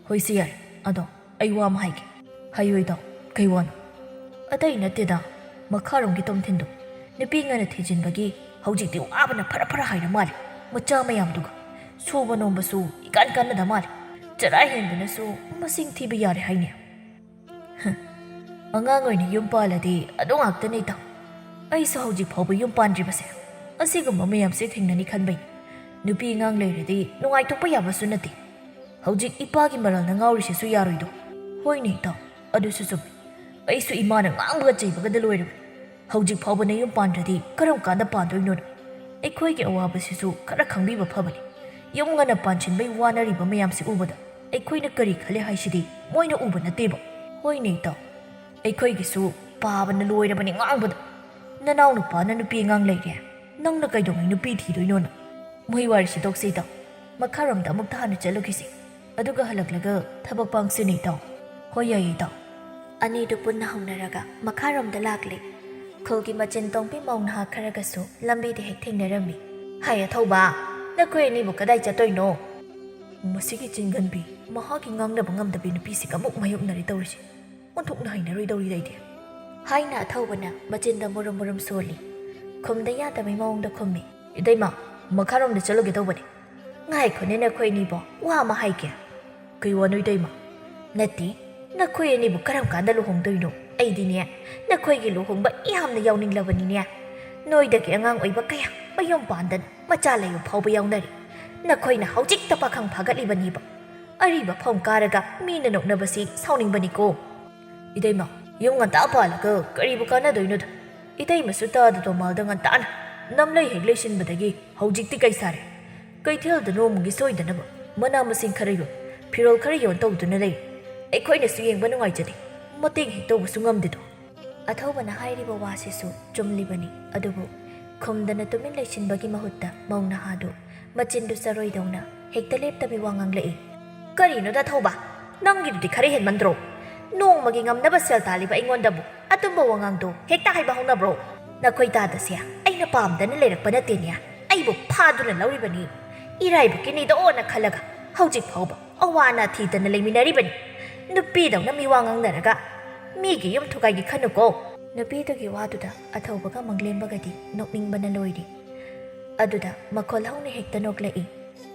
"ꯍꯣꯏꯁꯦ ꯌꯥꯏ, ꯑꯗꯣ ꯑꯩ ꯋꯥ ꯑꯃ ꯍꯥꯏꯒꯦ꯫" "ꯍꯥꯏꯌꯨ ꯏꯇꯥꯎ, ꯀꯩ ꯋꯥꯅꯣ?" "ꯑꯇꯩ ꯅꯠꯇꯦꯗ, ꯃꯈꯥꯔꯣꯝꯒꯤ ꯇꯣꯝꯊꯤꯟꯗꯣ ꯅꯨꯄꯤ ꯉꯟꯅ ꯊꯤꯖꯤꯟꯕꯒꯤ ꯍꯧꯖꯤꯛꯇꯤ ꯋꯥꯕꯅ ꯐꯔ ꯐꯔ ꯍꯥꯏꯔ ꯃꯥꯜꯂꯦ꯫ ꯃꯆꯥ ꯃꯌꯥꯝꯗꯨꯒ ꯁꯨꯕ ꯅꯣꯝꯕꯁꯨ ꯏꯀꯥꯟ ꯀꯥꯟꯅꯗ ꯃꯥꯜꯂꯦ꯫ ꯆꯔꯥ ꯍꯦꯟꯕꯅꯁꯨ ꯃꯁꯤꯡ ꯊꯤꯕ ꯌꯥꯔꯦ ꯍꯥꯏꯅꯦ꯫" "ꯍ, ꯑꯉꯥꯡ ꯑꯣꯏꯅ ꯌꯨꯝ ꯄꯥꯜꯂꯗꯤ ꯑꯗꯨ ꯉꯥꯛꯇꯅꯦ ꯏꯇꯥꯎ꯫ ꯑꯩꯁꯨ ꯍꯧꯖꯤꯛ ꯐꯥꯎꯕ ꯌꯨꯝ ꯄꯥꯟꯗ꯭ꯔꯤꯕꯁꯦ ꯑꯁꯤꯒꯨꯝꯕ ꯃꯌꯥꯝꯁꯦ ꯊꯦꯡꯅꯅꯤ ꯈꯟꯕꯩ꯫ ꯅꯨꯄꯤ ꯑꯉꯥꯡ ꯂꯩꯔꯗꯤ ꯅꯨꯡꯉꯥꯏꯊꯣꯛꯄ ꯌꯥꯕꯁꯨ ꯅꯠꯇꯦ꯫ ꯍꯧꯖꯤꯛ ꯏꯄꯥꯒꯤ ꯃꯔꯜꯅ ꯉꯥꯎꯔꯤꯁꯤꯁꯨ ꯌꯥꯔꯣꯏꯗꯣ꯫" "ꯍꯣꯏꯅꯦ ꯏꯇꯥꯎ, ꯑꯗꯨꯁꯨ ꯆꯨꯝꯃꯤ꯫ ꯑꯩꯁꯨ ꯏꯃꯥꯅ ꯉꯥꯡꯕꯒ ꯆꯩꯕꯒꯗ ꯂꯣꯏꯔꯕꯅꯤ꯫ ꯍꯧꯖꯤꯛ ꯐꯥꯎꯕ ꯅꯌꯨꯝ ꯄꯥꯟꯗ꯭ꯔꯗꯤ ꯀꯔꯝ ꯀꯥꯟꯗ ꯄꯥꯟꯗꯣꯏꯅꯣꯅ? ꯑꯩꯈꯣꯏꯒꯤ ꯑꯋꯥꯕꯁꯤꯁꯨ ꯈꯔ ꯈꯪꯕꯤꯕ ꯐꯕꯅꯤ꯫ ꯌꯨꯝ ꯉꯟꯅ ꯄꯥꯟꯁꯤꯟꯕꯩ ꯋꯥꯅꯔꯤꯕ ꯃꯌꯥꯝꯁꯤ ꯎꯕꯗ ꯑꯩꯈꯣꯏꯅ ꯀꯔꯤ ꯈꯜꯂꯦ ꯍꯥꯏꯁꯤꯗꯤ ꯃꯣꯏꯅ ꯎꯕ ꯅꯠꯇꯦꯕ꯫" "ꯍꯣꯏꯅꯦ ꯏꯇꯥꯎ, ꯑꯩꯈꯣꯏꯒꯤꯁꯨ ꯄꯥꯕꯅ ꯂꯣꯏꯔꯕꯅꯤ ꯉꯥꯡꯕꯗ꯫ ꯅꯅꯥꯎ ꯅꯨꯄꯥꯅ ꯅꯨꯄꯤ ꯑꯉꯥꯡ ꯂꯩꯔꯦ, ꯅꯪꯅ ꯀꯩꯗꯧꯉꯩ ꯅꯨꯄꯤ ꯊꯤꯗꯣꯏꯅꯣꯅ?" "ꯃꯣꯏ ꯋꯥꯔꯤꯁꯤ ꯇꯣꯛꯁꯤ ꯏꯇꯥꯎ, ꯃꯈꯥꯔꯣꯝꯗ ꯑꯃꯨꯛꯇ ꯍꯥꯟꯅ ꯆꯠꯂꯨꯈꯤꯁꯤ꯫ ꯑꯗꯨꯒ ꯍꯜꯂꯛꯂꯒ ꯊꯕꯛ ꯄꯥꯡꯁꯤꯅꯦ ꯏꯇꯥꯎ꯫" "ꯍꯣꯏ ꯌꯥꯏꯌꯦ ꯏꯇꯥꯎ꯫" ꯑꯅꯤꯗꯨ ꯄꯨꯟꯅ ꯍꯧꯅꯔꯒ ꯃꯈꯥꯔꯣꯝꯗ ꯂꯥꯛꯂꯦ꯫ ꯈꯨꯜꯒꯤ ꯃꯆꯤꯟ ꯇꯣꯡꯕꯤ ꯃꯧ ꯅꯍꯥ ꯈꯔꯒꯁꯨ ꯂꯝꯕꯤꯗ ꯍꯦꯛ ꯊꯦꯡꯅꯔꯝꯃꯤ꯫ "ꯍꯥꯏ ꯑꯊꯧꯕ, ꯅꯈꯣꯏ ꯑꯅꯤꯕꯨ ꯀꯗꯥꯏ ꯆꯠꯇꯣꯏꯅꯣ?" "ꯃꯁꯤꯒꯤ ꯆꯤꯡꯒꯟꯕꯤ ꯃꯍꯥꯛꯀꯤ ꯉꯥꯡꯅꯕ ꯉꯝꯗꯕꯤ ꯅꯨꯄꯤꯁꯤꯒ ꯑꯃꯨꯛ ꯃꯥꯌꯣꯛꯅꯔꯦ ꯇꯧꯔꯤꯁꯦ꯫ ꯑꯣꯟꯊꯣꯛꯅ ꯍꯩꯅꯔꯣꯏꯗꯧꯔꯤꯗ ꯑꯩꯗꯤ꯫" ꯍꯥꯏꯅ ꯑꯊꯧꯕꯅ ꯃꯆꯤꯟꯗ ꯃꯨꯔꯨꯝ ꯃꯨꯔꯨꯝ ꯁꯣꯜꯂꯤ꯫ ꯈꯨꯝꯗ ꯌꯥꯗꯕꯩ ꯃꯑꯣꯡꯗ ꯈꯨꯝꯃꯤ꯫ "ꯏꯇꯩꯃ, ꯃꯈꯥꯔꯣꯝꯗ ꯆꯠꯂꯨꯒꯦ ꯇꯧꯕꯅꯦ꯫ ꯉꯥꯏꯈꯣꯅꯦ, ꯅꯈꯣꯏ ꯑꯅꯤꯕꯣ, ꯋꯥ ꯑꯃ ꯍꯥꯏꯒꯦ꯫ ꯀꯩ ꯋꯥꯅꯣ ꯏꯇꯩꯃ? ꯅꯠꯇꯦ, ꯅꯈꯣꯏ ꯑꯅꯤꯕꯨ ꯀꯔꯝ ꯀꯥꯟꯗ ꯂꯨꯍꯣꯡꯗꯣꯏꯅꯣ? ꯑꯩꯗꯤꯅꯦ, ꯅꯈꯣꯏꯒꯤ ꯂꯨꯍꯣꯡꯕ ꯌꯥꯝꯅ ꯌꯥꯎꯅꯤꯡꯂꯕꯅꯤꯅꯦ꯫ ꯅꯣꯏꯗꯒꯤ ꯑꯉꯥꯡ ꯑꯣꯏꯕ ꯀꯌꯥ ꯃꯌꯨꯝ ꯄꯥꯟꯗꯅ ꯃꯆꯥ ꯂꯩꯕ ꯐꯥꯎꯕ ꯌꯥꯎꯅꯔꯤ꯫ ꯅꯈꯣꯏꯅ ꯍꯧꯖꯤꯛꯇ ꯄꯥꯈꯪ ꯐꯥꯒꯠꯂꯤꯕꯅꯤꯕ꯫ ꯑꯔꯤꯕ ꯐꯝ ꯀꯥꯔꯒ ꯃꯤꯅ ꯅꯣꯛꯅꯕꯁꯤ ꯁꯥꯎꯅꯤꯡꯕꯅꯤꯀꯣ꯫ ꯏꯇꯩꯃ, ꯌꯨꯝ ꯉꯟꯇꯥ ꯄꯥꯜꯂꯒ ꯀꯔꯤꯕꯨ ꯀꯥꯟꯅꯗꯣꯏꯅꯣꯗ? ꯏꯇꯩꯃꯁꯨ ꯇꯥꯗꯗꯣ ꯃꯥꯜꯗ ꯉꯟꯇꯥꯅ ꯅꯝꯂꯩ ꯍꯦꯛ ꯂꯩꯁꯤꯟꯕꯗꯒꯤ ꯍꯧꯖꯤꯛꯇꯤ ꯀꯩ ꯁꯥꯔꯦ? ꯀꯩꯊꯦꯜꯗ ꯅꯣꯡꯃꯒꯤ ꯁꯣꯏꯗꯅꯕ ꯃꯅꯥ ꯃꯁꯤꯡ ꯈꯔ ꯌꯣꯟ, ꯐꯤꯔꯣꯜ ꯈꯔ ꯌꯣꯟ ꯇꯧꯗꯨꯅ ꯂꯩ꯫ ꯑꯩꯈꯣꯏꯅꯁꯨ ꯌꯦꯡꯕ ꯅꯨꯡꯉꯥꯏꯖꯗꯦ, ꯃꯇꯦꯡ ꯍꯦꯛ ꯇꯧꯕꯁꯨ ꯉꯝꯗꯦꯗꯣ꯫ ꯑꯊꯧꯕꯅ ꯍꯥꯏꯔꯤꯕ ꯋꯥꯁꯤꯁꯨ ꯆꯨꯝꯂꯤꯕꯅꯤ, ꯑꯗꯨꯕꯨ ꯈꯨꯝꯗꯅ ꯇꯨꯃꯤꯟ ꯂꯩꯁꯤꯟꯕꯒꯤ ꯃꯍꯨꯠꯇ ꯃꯧ ꯅꯍꯥꯗꯨ ꯃꯆꯤꯟꯗꯨ ꯆꯔꯣꯏꯗꯧꯅ ꯍꯦꯛꯇ ꯂꯦꯞꯇꯕꯤ ꯋꯥ ꯉꯥꯡꯂꯛꯏ꯫ ꯀꯔꯤꯅꯣꯗ ꯑꯊꯧꯕ? ꯅꯪꯒꯤꯗꯨꯗꯤ ꯈꯔ ꯍꯦꯟꯃꯟꯗ꯭ꯔꯣ? ꯅꯣꯡꯃꯒꯤ ꯉꯝꯅꯕ ꯁꯦꯜ ꯇꯥꯜꯂꯤꯕ ꯑꯩꯉꯣꯟꯗꯕꯨ ꯑꯗꯨꯝꯕ ꯋꯥꯉꯥꯡꯗꯣ ꯍꯦꯛꯇ ꯍꯥꯏꯕ ꯍꯧꯅꯕ꯭ꯔꯣ? ꯅꯈꯣꯏ ꯇꯥꯗꯁꯦ ꯑꯩꯅ ꯄꯥꯝꯗꯅ ꯂꯩꯔꯛꯄ ꯅꯠꯇꯦꯅꯦ꯫ ꯑꯩꯕꯨ ꯐꯥꯗꯨꯅ ꯂꯧꯔꯤꯕꯅꯤ꯫ ꯏꯔꯥꯏꯕꯛꯀꯤꯅꯤꯗꯣꯅ ꯈꯜꯂꯒ ꯍꯧꯖꯤꯛ ꯐꯥꯎꯕ ꯑꯋꯥ ꯑꯅꯥ ꯊꯤꯗꯅ ꯂꯩꯃꯤꯟꯅꯔꯤꯕꯅꯤ꯫ ꯅꯨꯄꯤꯗꯧꯅ ꯃꯤꯋꯥ ꯉꯥꯡꯅꯔꯒ ꯃꯤꯒꯤ ꯌꯨꯝ ꯊꯨꯒꯥꯏꯒꯦ ꯈꯟꯅꯨꯀꯣ꯫ ꯅꯨꯄꯤꯗꯨꯒꯤ ꯋꯥꯗꯨꯗ ꯑꯊꯧꯕꯒ ꯃꯪꯂꯦꯝꯕꯒꯗꯤ ꯅꯣꯛꯅꯤꯡꯕꯅ ꯂꯣꯏꯔꯤ꯫ ꯑꯗꯨꯗ ꯃꯈꯣꯜ ꯍꯧꯅ ꯍꯦꯛꯇ ꯅꯣꯛꯂꯛꯏ꯫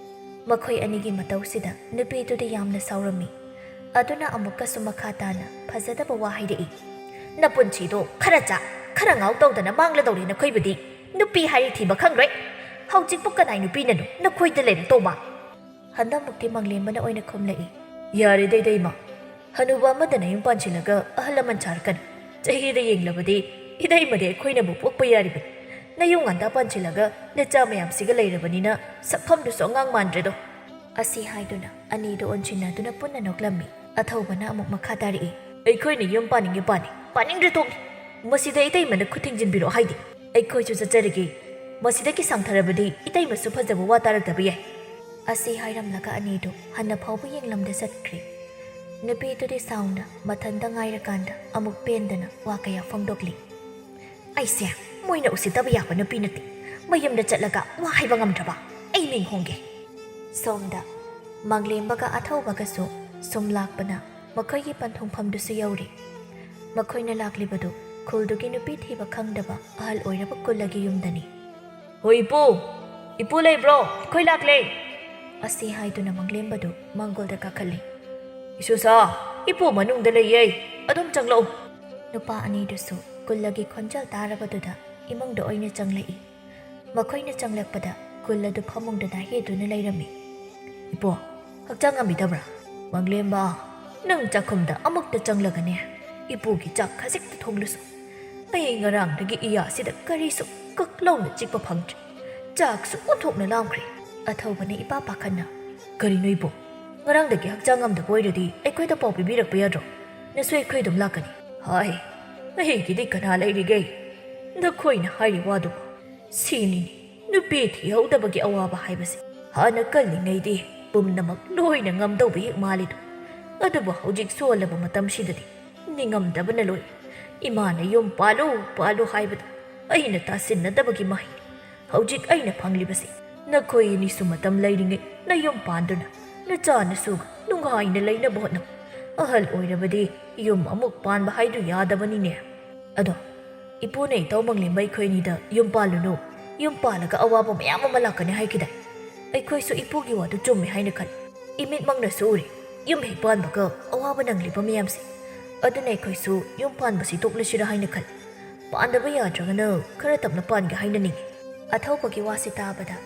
ꯃꯈꯣꯏ ꯑꯅꯤꯒꯤ ꯃꯇꯧꯁꯤꯗ ꯅꯨꯄꯤꯗꯨꯗꯤ ꯌꯥꯝꯅ ꯁꯥꯎꯔꯝꯃꯤ꯫ ꯑꯗꯨꯅ ꯑꯃꯨꯛꯀꯁꯨ ꯃꯈꯥ ꯇꯥꯅ ꯐꯖꯗꯕ ꯋꯥ ꯍꯥꯏꯔꯛꯏ꯫ ꯅꯄꯨꯟꯁꯤꯗꯣ ꯈꯔ ꯆꯥ, ꯈꯔ ꯉꯥꯎ ꯇꯧꯗꯅ ꯃꯥꯡꯂꯗꯧꯔꯤ ꯅꯈꯣꯏꯕꯨꯗꯤ꯫ ꯅꯨꯄꯤ ꯍꯥꯏꯔꯤ ꯊꯤꯕ ꯈꯪꯂꯣꯏ꯫ ꯍꯧꯖꯤꯛꯄꯨ ꯀꯅꯥꯏ ꯅꯨꯄꯤꯅꯅꯣ ꯅꯈꯣꯏꯗ ꯂꯩꯔꯛꯇꯧꯕ? ꯍꯟꯗꯛꯃꯨꯛꯇꯤ ꯃꯪꯂꯦꯝꯕꯅ ꯑꯣꯏꯅ ꯈꯨꯝꯂꯛꯏ꯫ ꯌꯥꯔꯦꯗ ꯏꯇꯩꯃ, ꯍꯅꯨꯕ ꯑꯃꯗꯅ ꯌꯨꯝ ꯄꯥꯟꯁꯤꯜꯂꯒ ꯑꯍꯜ ꯂꯃꯟ ꯁꯥꯔꯛꯀꯅꯨ꯫ ꯆꯍꯤꯗ ꯌꯦꯡꯂꯕꯗꯤ ꯏꯇꯩꯃꯗꯤ ꯑꯩꯈꯣꯏꯅꯕꯨ ꯄꯣꯛꯄ ꯌꯥꯔꯤꯕꯅꯤ꯫ ꯅꯌꯨꯝ ꯉꯟꯇꯥ ꯄꯥꯟꯁꯤꯜꯂꯒ ꯅꯆꯥ ꯃꯌꯥꯝꯁꯤꯒ ꯂꯩꯔꯕꯅꯤꯅ ꯁꯛꯐꯝꯗꯨꯁꯨ ꯑꯉꯥꯡ ꯃꯥꯟꯗ꯭ꯔꯦꯗꯣ꯫ ꯑꯁꯤ ꯍꯥꯏꯗꯨꯅ ꯑꯅꯤꯗꯨ ꯑꯣꯟꯁꯤꯟꯅꯗꯨꯅ ꯄꯨꯟꯅ ꯅꯣꯛꯂꯝꯃꯤ꯫ ꯑꯊꯧꯕꯅ ꯑꯃꯨꯛ ꯃꯈꯥ ꯇꯥꯔꯛꯏ꯫ ꯑꯩꯈꯣꯏꯅ ꯌꯨꯝ ꯄꯥꯅꯤꯡꯉꯦ ꯄꯥꯅꯤ, ꯄꯥꯅꯤꯡꯗ꯭ꯔꯦ ꯇꯣꯛꯅꯤ꯫ ꯃꯁꯤꯗ ꯏꯇꯩꯃꯅ ꯈꯨꯠ ꯊꯤꯡꯖꯤꯟꯕꯤꯔꯣ ꯍꯥꯏꯗꯦ꯫ ꯑꯩꯈꯣꯏꯁꯨ ꯆꯠꯆꯔꯒꯦ꯫ ꯃꯁꯤꯗꯒꯤ ꯁꯥꯡꯊꯔꯕꯗꯤ ꯏꯇꯩꯃꯁꯨ ꯐꯖꯕ ꯋꯥ ꯇꯥꯔꯛꯇꯕ ꯌꯥꯏ꯫ ꯑꯁꯤ ꯍꯥꯏꯔꯝꯂꯒ ꯑꯅꯤꯗꯨ ꯍꯟꯅ ꯐꯥꯎꯕ ꯌꯦꯡꯂꯝꯗ ꯆꯠꯈ꯭ꯔꯦ꯫ ꯅꯨꯄꯤꯗꯨꯗꯤ ꯁꯥꯎꯅ ꯃꯊꯟꯇ ꯉꯥꯏꯔꯀꯥꯟꯗ ꯑꯃꯨꯛ ꯄꯦꯟꯗꯅ ꯋꯥ ꯀꯌꯥ ꯐꯣꯡꯗꯣꯛꯂꯤ꯫ ꯑꯩꯁꯦ ꯃꯣꯏꯅ ꯎꯁꯤꯠꯇꯕ ꯌꯥꯕ ꯅꯨꯄꯤ ꯅꯠꯇꯦ꯫ ꯃꯌꯨꯝꯗ ꯆꯠꯂꯒ ꯋꯥ ꯍꯥꯏꯕ ꯉꯝꯗ꯭ꯔꯕ ꯑꯩ ꯃꯤꯡ ꯍꯣꯡꯒꯦ꯫ ꯁꯣꯝꯗ ꯃꯪꯂꯦꯝꯕꯒ ꯑꯊꯧꯕꯒꯁꯨ ꯁꯨꯝ ꯂꯥꯛꯄꯅ ꯃꯈꯣꯏꯒꯤ ꯄꯟꯊꯨꯡꯐꯝꯗꯨꯁꯨ ꯌꯧꯔꯦ꯫ ꯃꯈꯣꯏꯅ ꯂꯥꯛꯂꯤꯕꯗꯨ ꯈꯨꯜꯗꯨꯒꯤ ꯅꯨꯄꯤ ꯊꯤꯕ ꯈꯪꯗꯕ ꯑꯍꯜ ꯑꯣꯏꯔꯕ ꯀꯨꯜꯂꯒꯤ ꯌꯨꯝꯗꯅꯤ꯫ ꯍꯣꯏ ꯏꯄꯨ, "ꯏꯄꯨ ꯂꯩꯕ꯭ꯔꯣ? ꯑꯩꯈꯣꯏ ꯂꯥꯛꯂꯦ!" ꯑꯁꯤ ꯍꯥꯏꯗꯨꯅ ꯃꯪꯂꯦꯝꯕꯗꯨ ꯃꯥꯡꯒꯣꯜꯗ ꯀꯥꯈꯠꯂꯤ꯫ "ꯏꯁꯨꯁꯥ, ꯏꯄꯨ ꯃꯅꯨꯡꯗ ꯂꯩꯌꯦ, ꯑꯗꯨꯝ ꯆꯪꯂꯛꯎ!" ꯅꯨꯄꯥ ꯑꯅꯤꯗꯨꯁꯨ ꯀꯨꯜꯂꯒꯤ ꯈꯣꯟꯖꯦꯜ ꯇꯥꯔꯕꯗꯨꯗ ꯏꯃꯨꯡꯗ ꯑꯣꯏꯅ ꯆꯪꯂꯛꯏ꯫ ꯃꯈꯣꯏꯅ ꯆꯪꯂꯛꯄꯗ ꯀꯨꯜ ꯑꯗꯨ ꯐꯃꯨꯡꯗ ꯅꯥꯍꯦꯗꯨꯅ ꯂꯩꯔꯝꯃꯤ꯫ "ꯏꯄꯨ, ꯍꯛꯆꯥꯡ ꯉꯝꯕꯤꯗꯕ꯭ꯔꯥ?" "ꯃꯪꯂꯦꯝꯕ, ꯅꯪ ꯆꯥꯛꯈꯨꯝꯗ ꯑꯃꯨꯛꯇ ꯆꯪꯂꯒꯅꯦ, ꯏꯄꯨꯒꯤ ꯆꯥꯛ ꯈꯖꯤꯛꯇ ꯊꯣꯡꯂꯨꯁꯨ꯫ ꯑꯩ ꯉꯔꯥꯡꯗꯒꯤ ꯏꯌꯥꯁꯤꯗ ꯀꯔꯤꯁꯨ ꯀꯛ ꯂꯥꯎꯅ ꯆꯤꯛꯄ ꯐꯪꯗ꯭ꯔꯤ꯫ ꯆꯥꯛꯁꯨ ꯑꯣꯟꯊꯣꯛꯅ ꯂꯥꯝꯈ꯭ꯔꯦ꯫" ꯑꯊꯧꯕꯅ ꯏꯄꯥ ꯄꯥꯈꯠꯅ, "ꯀꯔꯤꯅꯣ ꯏꯄꯨ? ꯉꯔꯥꯡꯗꯒꯤ ꯍꯛꯆꯥꯡ ꯉꯝꯗꯕ ꯑꯣꯏꯔꯗꯤ ꯑꯩꯈꯣꯏꯗ ꯄꯥꯎ ꯄꯤꯕꯤꯔꯛꯄ ꯌꯥꯗ꯭ꯔꯣ? ꯅꯁꯨ ꯑꯩꯈꯣꯏ ꯑꯗꯨꯝ ꯂꯥꯛꯀꯅꯤ꯫" "ꯍꯥꯏ, ꯑꯩꯒꯤꯗꯤ ꯀꯅꯥ ꯂꯩꯔꯤꯒꯦ? ꯅꯈꯣꯏꯅ ꯍꯥꯏꯔꯤ ꯋꯥꯗꯨꯕꯨ ꯁꯤꯅꯤꯅꯦ, ꯅꯨꯄꯤ ꯊꯤꯍꯧꯗꯕꯒꯤ ꯑꯋꯥꯕ ꯍꯥꯏꯕꯁꯦ꯫ ꯍꯥꯟꯅ ꯀꯜꯂꯤꯉꯩꯗꯤ ꯄꯨꯝꯅꯃꯛ ꯂꯣꯏꯅ ꯉꯝꯗꯧꯕ ꯍꯦꯛ ꯃꯥꯜꯂꯤꯗꯣ, ꯑꯗꯨꯕꯨ ꯍꯧꯖꯤꯛ ꯁꯣꯜꯂꯕ ꯃꯇꯝꯁꯤꯗꯗꯤ ꯅꯤꯡꯉꯝꯗꯕꯅ ꯂꯣꯏꯔꯦ꯫ ꯏꯃꯥꯅ ꯌꯨꯝ ꯄꯥꯜꯂꯨ, ꯄꯥꯜꯂꯨ ꯍꯥꯏꯕꯗ ꯑꯩꯅ ꯇꯥꯁꯤꯟꯅꯗꯕꯒꯤ ꯃꯍꯩꯅꯤ ꯍꯧꯖꯤꯛ ꯑꯩꯅ ꯐꯪꯂꯤꯕꯁꯤ꯫ ꯅꯈꯣꯏ ꯑꯅꯤꯁꯨ ꯃꯇꯝ ꯂꯩꯔꯤꯉꯩ ꯅꯌꯨꯝ ꯄꯥꯟꯗꯨꯅ ꯅꯆꯥ ꯅꯁꯨꯒ ꯅꯨꯡꯉꯥꯏꯅ ꯂꯩꯅꯕ ꯍꯣꯠꯅꯧ꯫ ꯑꯍꯜ ꯑꯣꯏꯔꯕꯗꯤ ꯌꯨꯝ ꯑꯃꯨꯛ ꯄꯥꯟꯕ ꯍꯥꯏꯗꯨ ꯌꯥꯗꯕꯅꯤꯅꯦ꯫ ꯑꯗꯣ ꯏꯄꯨꯅ ꯏꯇꯧ ꯃꯪꯂꯦꯝꯕ ꯑꯩꯈꯣꯏ ꯑꯅꯤꯗ ꯌꯨꯝ ꯄꯥꯜꯂꯨꯅꯨ, ꯌꯨꯝ ꯄꯥꯜꯂꯒ ꯑꯋꯥꯕ ꯃꯌꯥꯝ ꯑꯃ ꯂꯥꯛꯀꯅꯤ ꯍꯥꯏꯈꯤꯗꯥꯏ? ꯑꯩꯈꯣꯏꯁꯨ ꯏꯄꯨꯒꯤ ꯋꯥꯗꯨ ꯆꯨꯝꯃꯦ ꯍꯥꯏꯅ ꯈꯜꯂꯤ꯫ ꯏꯃꯤꯠꯃꯛꯅꯁꯨ ꯎꯔꯦ, ꯌꯨꯝ ꯍꯦꯛ ꯄꯥꯟꯕꯒ ꯑꯋꯥꯕ ꯅꯪꯂꯤꯕ ꯃꯌꯥꯝꯁꯦ꯫ ꯑꯗꯨꯅ ꯑꯩꯈꯣꯏꯁꯨ ꯌꯨꯝ ꯄꯥꯟꯕꯁꯤ ꯇꯣꯛꯂꯁꯤꯔꯥ ꯍꯥꯏꯅ ꯈꯜꯂꯤ꯫ ꯄꯥꯟꯗꯕ ꯌꯥꯗ꯭ꯔꯒꯅ ꯈꯔ ꯇꯞꯅ ꯄꯥꯟꯒꯦ ꯍꯥꯏꯅ ꯅꯤꯡꯏ꯫" ꯑꯊꯧꯕꯒꯤ ꯋꯥꯁꯤ ꯇꯥꯕꯗ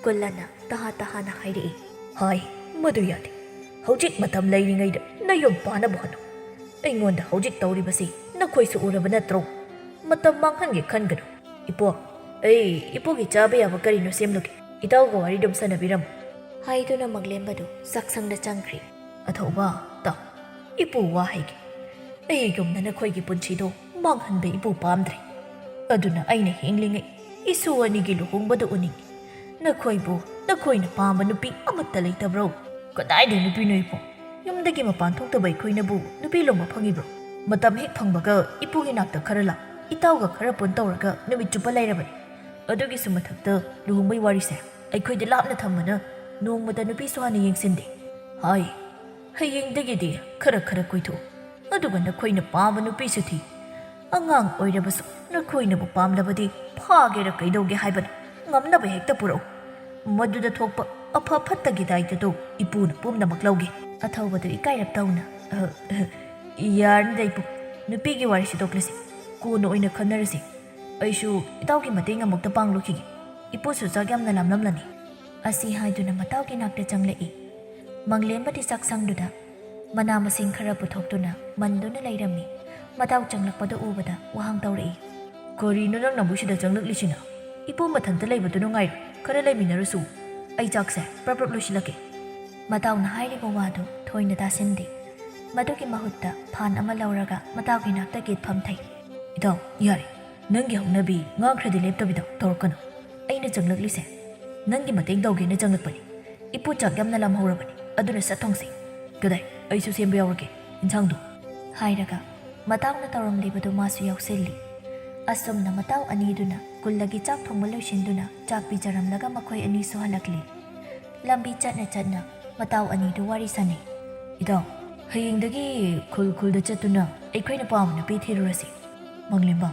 ꯀꯨꯜꯂꯅ ꯇꯍꯥ ꯇꯍꯥꯅ ꯍꯥꯏꯔꯛꯏ꯫ "ꯍꯥꯏ, ꯃꯗꯨ ꯌꯥꯗꯦ꯫ ꯍꯧꯖꯤꯛ ꯃꯇꯝ ꯂꯩꯔꯤꯉꯩꯗ ꯅꯌꯨꯝ ꯄꯥꯟꯅꯕ ꯍꯣꯠꯅꯧ꯫ ꯑꯩꯉꯣꯟꯗ ꯍꯧꯖꯤꯛ ꯇꯧꯔꯤꯕꯁꯤ ꯅꯈꯣꯏꯁꯨ ꯎꯔꯕ ꯅꯠꯇ꯭ꯔꯣ? ꯃꯇꯝ ꯃꯥꯡꯍꯟꯒꯦ ꯈꯟꯒꯅꯨ꯫ ꯏꯄꯨ, ꯑꯩ ꯏꯄꯨꯒꯤ ꯆꯥꯕ ꯌꯥꯕ ꯀꯔꯤꯅꯣ ꯁꯦꯝꯂꯨꯒꯦ꯫ ꯏꯇꯥꯎꯒ ꯋꯥꯔꯤ ꯑꯗꯨꯝ ꯁꯥꯟꯅꯕꯤꯔꯝꯃꯨ꯫" ꯍꯥꯏꯗꯨꯅ ꯃꯪꯂꯦꯝꯕꯗꯨ ꯆꯥꯛꯁꯪꯗ ꯆꯪꯈ꯭ꯔꯤ꯫ "ꯑꯊꯧꯕ, ꯇꯥꯎ, ꯏꯄꯨ ꯋꯥ ꯍꯥꯏꯒꯦ꯫ ꯑꯩꯒꯨꯝꯅ ꯅꯈꯣꯏꯒꯤ ꯄꯨꯟꯁꯤꯗꯣ ꯃꯥꯡꯍꯟꯕ ꯏꯄꯨ ꯄꯥꯝꯗ꯭ꯔꯦ꯫ ꯑꯗꯨꯅ ꯑꯩꯅ ꯍꯤꯡꯂꯤꯉꯩ ꯏꯁꯨ ꯑꯅꯤꯒꯤ ꯂꯨꯍꯣꯡꯕꯗꯨ ꯎꯅꯤꯡꯏ꯫ ꯅꯈꯣꯏꯕꯨ ꯅꯈꯣꯏꯅ ꯄꯥꯝꯕ ꯅꯨꯄꯤ ꯑꯃꯠꯇ ꯂꯩꯇꯕ꯭ꯔꯣ?" "ꯀꯗꯥꯏꯗ ꯅꯨꯄꯤꯅꯣ ꯏꯄꯨ? ꯌꯨꯝꯗꯒꯤ ꯃꯄꯥꯟ ꯊꯣꯛꯇꯕ ꯑꯩꯈꯣꯏꯅꯕꯨ ꯅꯨꯄꯤ ꯂꯣꯡꯕ ꯐꯪꯏꯕ꯭ꯔꯣ? ꯃꯇꯝ ꯍꯦꯛ ꯐꯪꯕꯒ ꯏꯄꯨꯒꯤ ꯅꯥꯛꯇ ꯈꯔ ꯂꯥꯛ, ꯏꯇꯥꯎꯒ ꯈꯔ ꯄꯨꯟ ꯇꯧꯔꯒ ꯅꯨꯃꯤꯠ ꯆꯨꯞꯄ ꯂꯩꯔꯕꯅꯤ꯫ ꯑꯗꯨꯒꯤꯁꯨ ꯃꯊꯛꯇ ꯂꯨꯍꯣꯡꯕꯩ ꯋꯥꯔꯤꯁꯦ ꯑꯩꯈꯣꯏꯗꯤ ꯂꯥꯞꯅ ꯊꯝꯕꯅ ꯅꯣꯡꯃꯇ ꯅꯨꯄꯤꯁꯨ ꯍꯥꯟꯅ ꯌꯦꯡꯁꯤꯟꯗꯦ꯫ ꯍꯥꯏ, ꯍꯌꯦꯡꯗꯒꯤꯗꯤ ꯈꯔ ꯈꯔ ꯀꯣꯏꯊꯣꯛꯎ꯫ ꯑꯗꯨꯒ ꯅꯈꯣꯏꯅ ꯄꯥꯝꯕ ꯅꯨꯄꯤꯁꯨ ꯊꯤ꯫ ꯑꯉꯥꯡ ꯑꯣꯏꯔꯕꯁꯨ ꯅꯈꯣꯏꯅꯕꯨ ꯄꯥꯝꯂꯕꯗꯤ ꯐꯥꯒꯦꯔ ꯀꯩꯗꯧꯒꯦ ꯍꯥꯏꯕꯅꯣ, ꯉꯝꯅꯕ ꯍꯦꯛꯇ ꯄꯨꯔꯛꯎ꯫ ꯃꯗꯨꯗ ꯊꯣꯛꯄ ꯑꯐ ꯐꯠꯇꯒꯤ ꯗꯥꯏꯇꯗꯣ ꯏꯄꯨꯅ ꯄꯨꯝꯅꯃꯛ ꯂꯧꯒꯦ꯫ ꯑꯊꯧꯕꯗꯨ ꯏꯀꯥꯏꯔꯞ ꯇꯧꯅ, "ꯑ, ꯑ, ꯌꯥꯔꯅꯤꯗ ꯏꯄꯨ, ꯅꯨꯄꯤꯒꯤ ꯋꯥꯔꯤꯁꯤ ꯇꯣꯛꯂꯁꯤ, ꯀꯣꯟꯅ ꯑꯣꯏꯅ ꯈꯟꯅꯔꯁꯤ꯫ ꯑꯩꯁꯨ ꯏꯇꯥꯎꯒꯤ ꯃꯇꯦꯡ ꯑꯃꯨꯛꯇ ꯄꯥꯡꯂꯨꯈꯤꯒꯦ, ꯏꯄꯨꯁꯨ ꯆꯥꯛ ꯌꯥꯝꯅ ꯂꯥꯝꯂꯝꯂꯅꯤ꯫" ꯑꯁꯤ ꯍꯥꯏꯗꯨꯅ ꯃꯇꯥꯎꯒꯤ ꯅꯥꯛꯇ ꯆꯪꯂꯛꯏ꯫ ꯃꯪꯂꯦꯝꯕꯗꯤ ꯆꯥꯛꯁꯪꯗꯨꯗ ꯃꯅꯥ ꯃꯁꯤꯡ ꯈꯔ ꯄꯨꯊꯣꯛꯇꯨꯅ ꯃꯟꯗꯨꯅ ꯂꯩꯔꯝꯃꯤ꯫ ꯃꯇꯥꯎ ꯆꯪꯂꯛꯄꯗꯨ ꯎꯕꯗ ꯋꯥꯍꯪ ꯇꯧꯔꯛꯏ꯫ "ꯀꯔꯤꯅꯣ ꯅꯪꯅ ꯃꯣꯏꯁꯤꯗ ꯆꯪꯂꯛꯂꯤꯁꯤꯅ? ꯏꯄꯨ ꯃꯊꯟꯇ ꯂꯩꯕꯗꯨ ꯅꯨꯡꯉꯥꯏꯔꯣꯏ, ꯈꯔ ꯂꯩꯃꯤꯟꯅꯔꯨꯁꯨ꯫ ꯑꯩ ꯆꯥꯛꯁꯦ ꯄ꯭ꯔꯞ ꯄ꯭ꯔꯞ ꯂꯣꯏꯁꯤꯜꯂꯛꯀꯦ꯫" ꯃꯇꯥꯎꯅ ꯍꯥꯏꯔꯤꯕ ꯋꯥꯗꯨ ꯊꯣꯏꯅ ꯇꯥꯁꯤꯟꯗꯦ꯫ ꯃꯗꯨꯒꯤ ꯃꯍꯨꯠꯇ ꯐꯥꯟ ꯑꯃ ꯂꯧꯔꯒ ꯃꯇꯥꯎꯒꯤ ꯅꯥꯛꯇ ꯒꯦꯠ ꯐꯝꯊꯩ꯫ "ꯏꯇꯥꯎ, ꯌꯥꯔꯦ, ꯅꯪꯒꯤ ꯍꯧꯅꯕꯤ ꯉꯥꯡꯈ꯭ꯔꯗꯤ ꯂꯦꯞꯇꯕꯤꯗ ꯇꯧꯔꯛꯀꯅꯨ꯫ ꯑꯩꯅ ꯆꯪꯂꯛꯂꯤꯁꯦ ꯅꯪꯒꯤ ꯃꯇꯦꯡ ꯇꯧꯒꯦꯅ ꯆꯪꯂꯛꯄꯅꯤ꯫ ꯏꯄꯨ ꯆꯥꯛ ꯌꯥꯝꯅ ꯂꯥꯝꯍꯧꯔꯕꯅꯤ, ꯑꯗꯨꯅ ꯁꯠ ꯊꯣꯡꯁꯤ꯫ ꯀꯗꯥꯏ, ꯑꯩꯁꯨ ꯁꯦꯝꯕ ꯌꯥꯎꯔꯒꯦ ꯏꯟꯁꯥꯡꯗꯣ꯫" ꯍꯥꯏꯔꯒ ꯃꯇꯥꯎꯅ ꯇꯧꯔꯝꯂꯤꯕꯗꯨ ꯃꯥꯁꯨ ꯌꯥꯎꯁꯤꯜꯂꯤ꯫ ꯑꯁꯨꯝꯅ ꯃꯇꯥꯎ ꯑꯅꯤꯗꯨꯅ ꯀꯨꯜꯂꯒꯤ ꯆꯥꯛ ꯊꯣꯡꯕ ꯂꯣꯏꯁꯤꯟꯗꯨꯅ ꯆꯥꯛ ꯄꯤꯖꯔꯝꯂꯒ ꯃꯈꯣꯏ ꯑꯅꯤꯁꯨ ꯍꯜꯂꯛꯂꯤ꯫ ꯂꯝꯕꯤ ꯆꯠꯅ ꯆꯠꯅ ꯃꯇꯥꯎ ꯑꯅꯤꯗꯨ ꯋꯥꯔꯤ ꯁꯥꯅꯩ꯫ "ꯏꯇꯥꯎ, ꯍꯌꯦꯡꯗꯒꯤ ꯈꯨꯜ ꯈꯨꯜꯗ ꯆꯠꯇꯨꯅ ꯑꯩꯈꯣꯏꯅ ꯄꯥꯝꯕ ꯅꯨꯄꯤ ꯊꯤꯔꯨꯔꯁꯤ꯫ ꯃꯪꯂꯦꯝꯕ,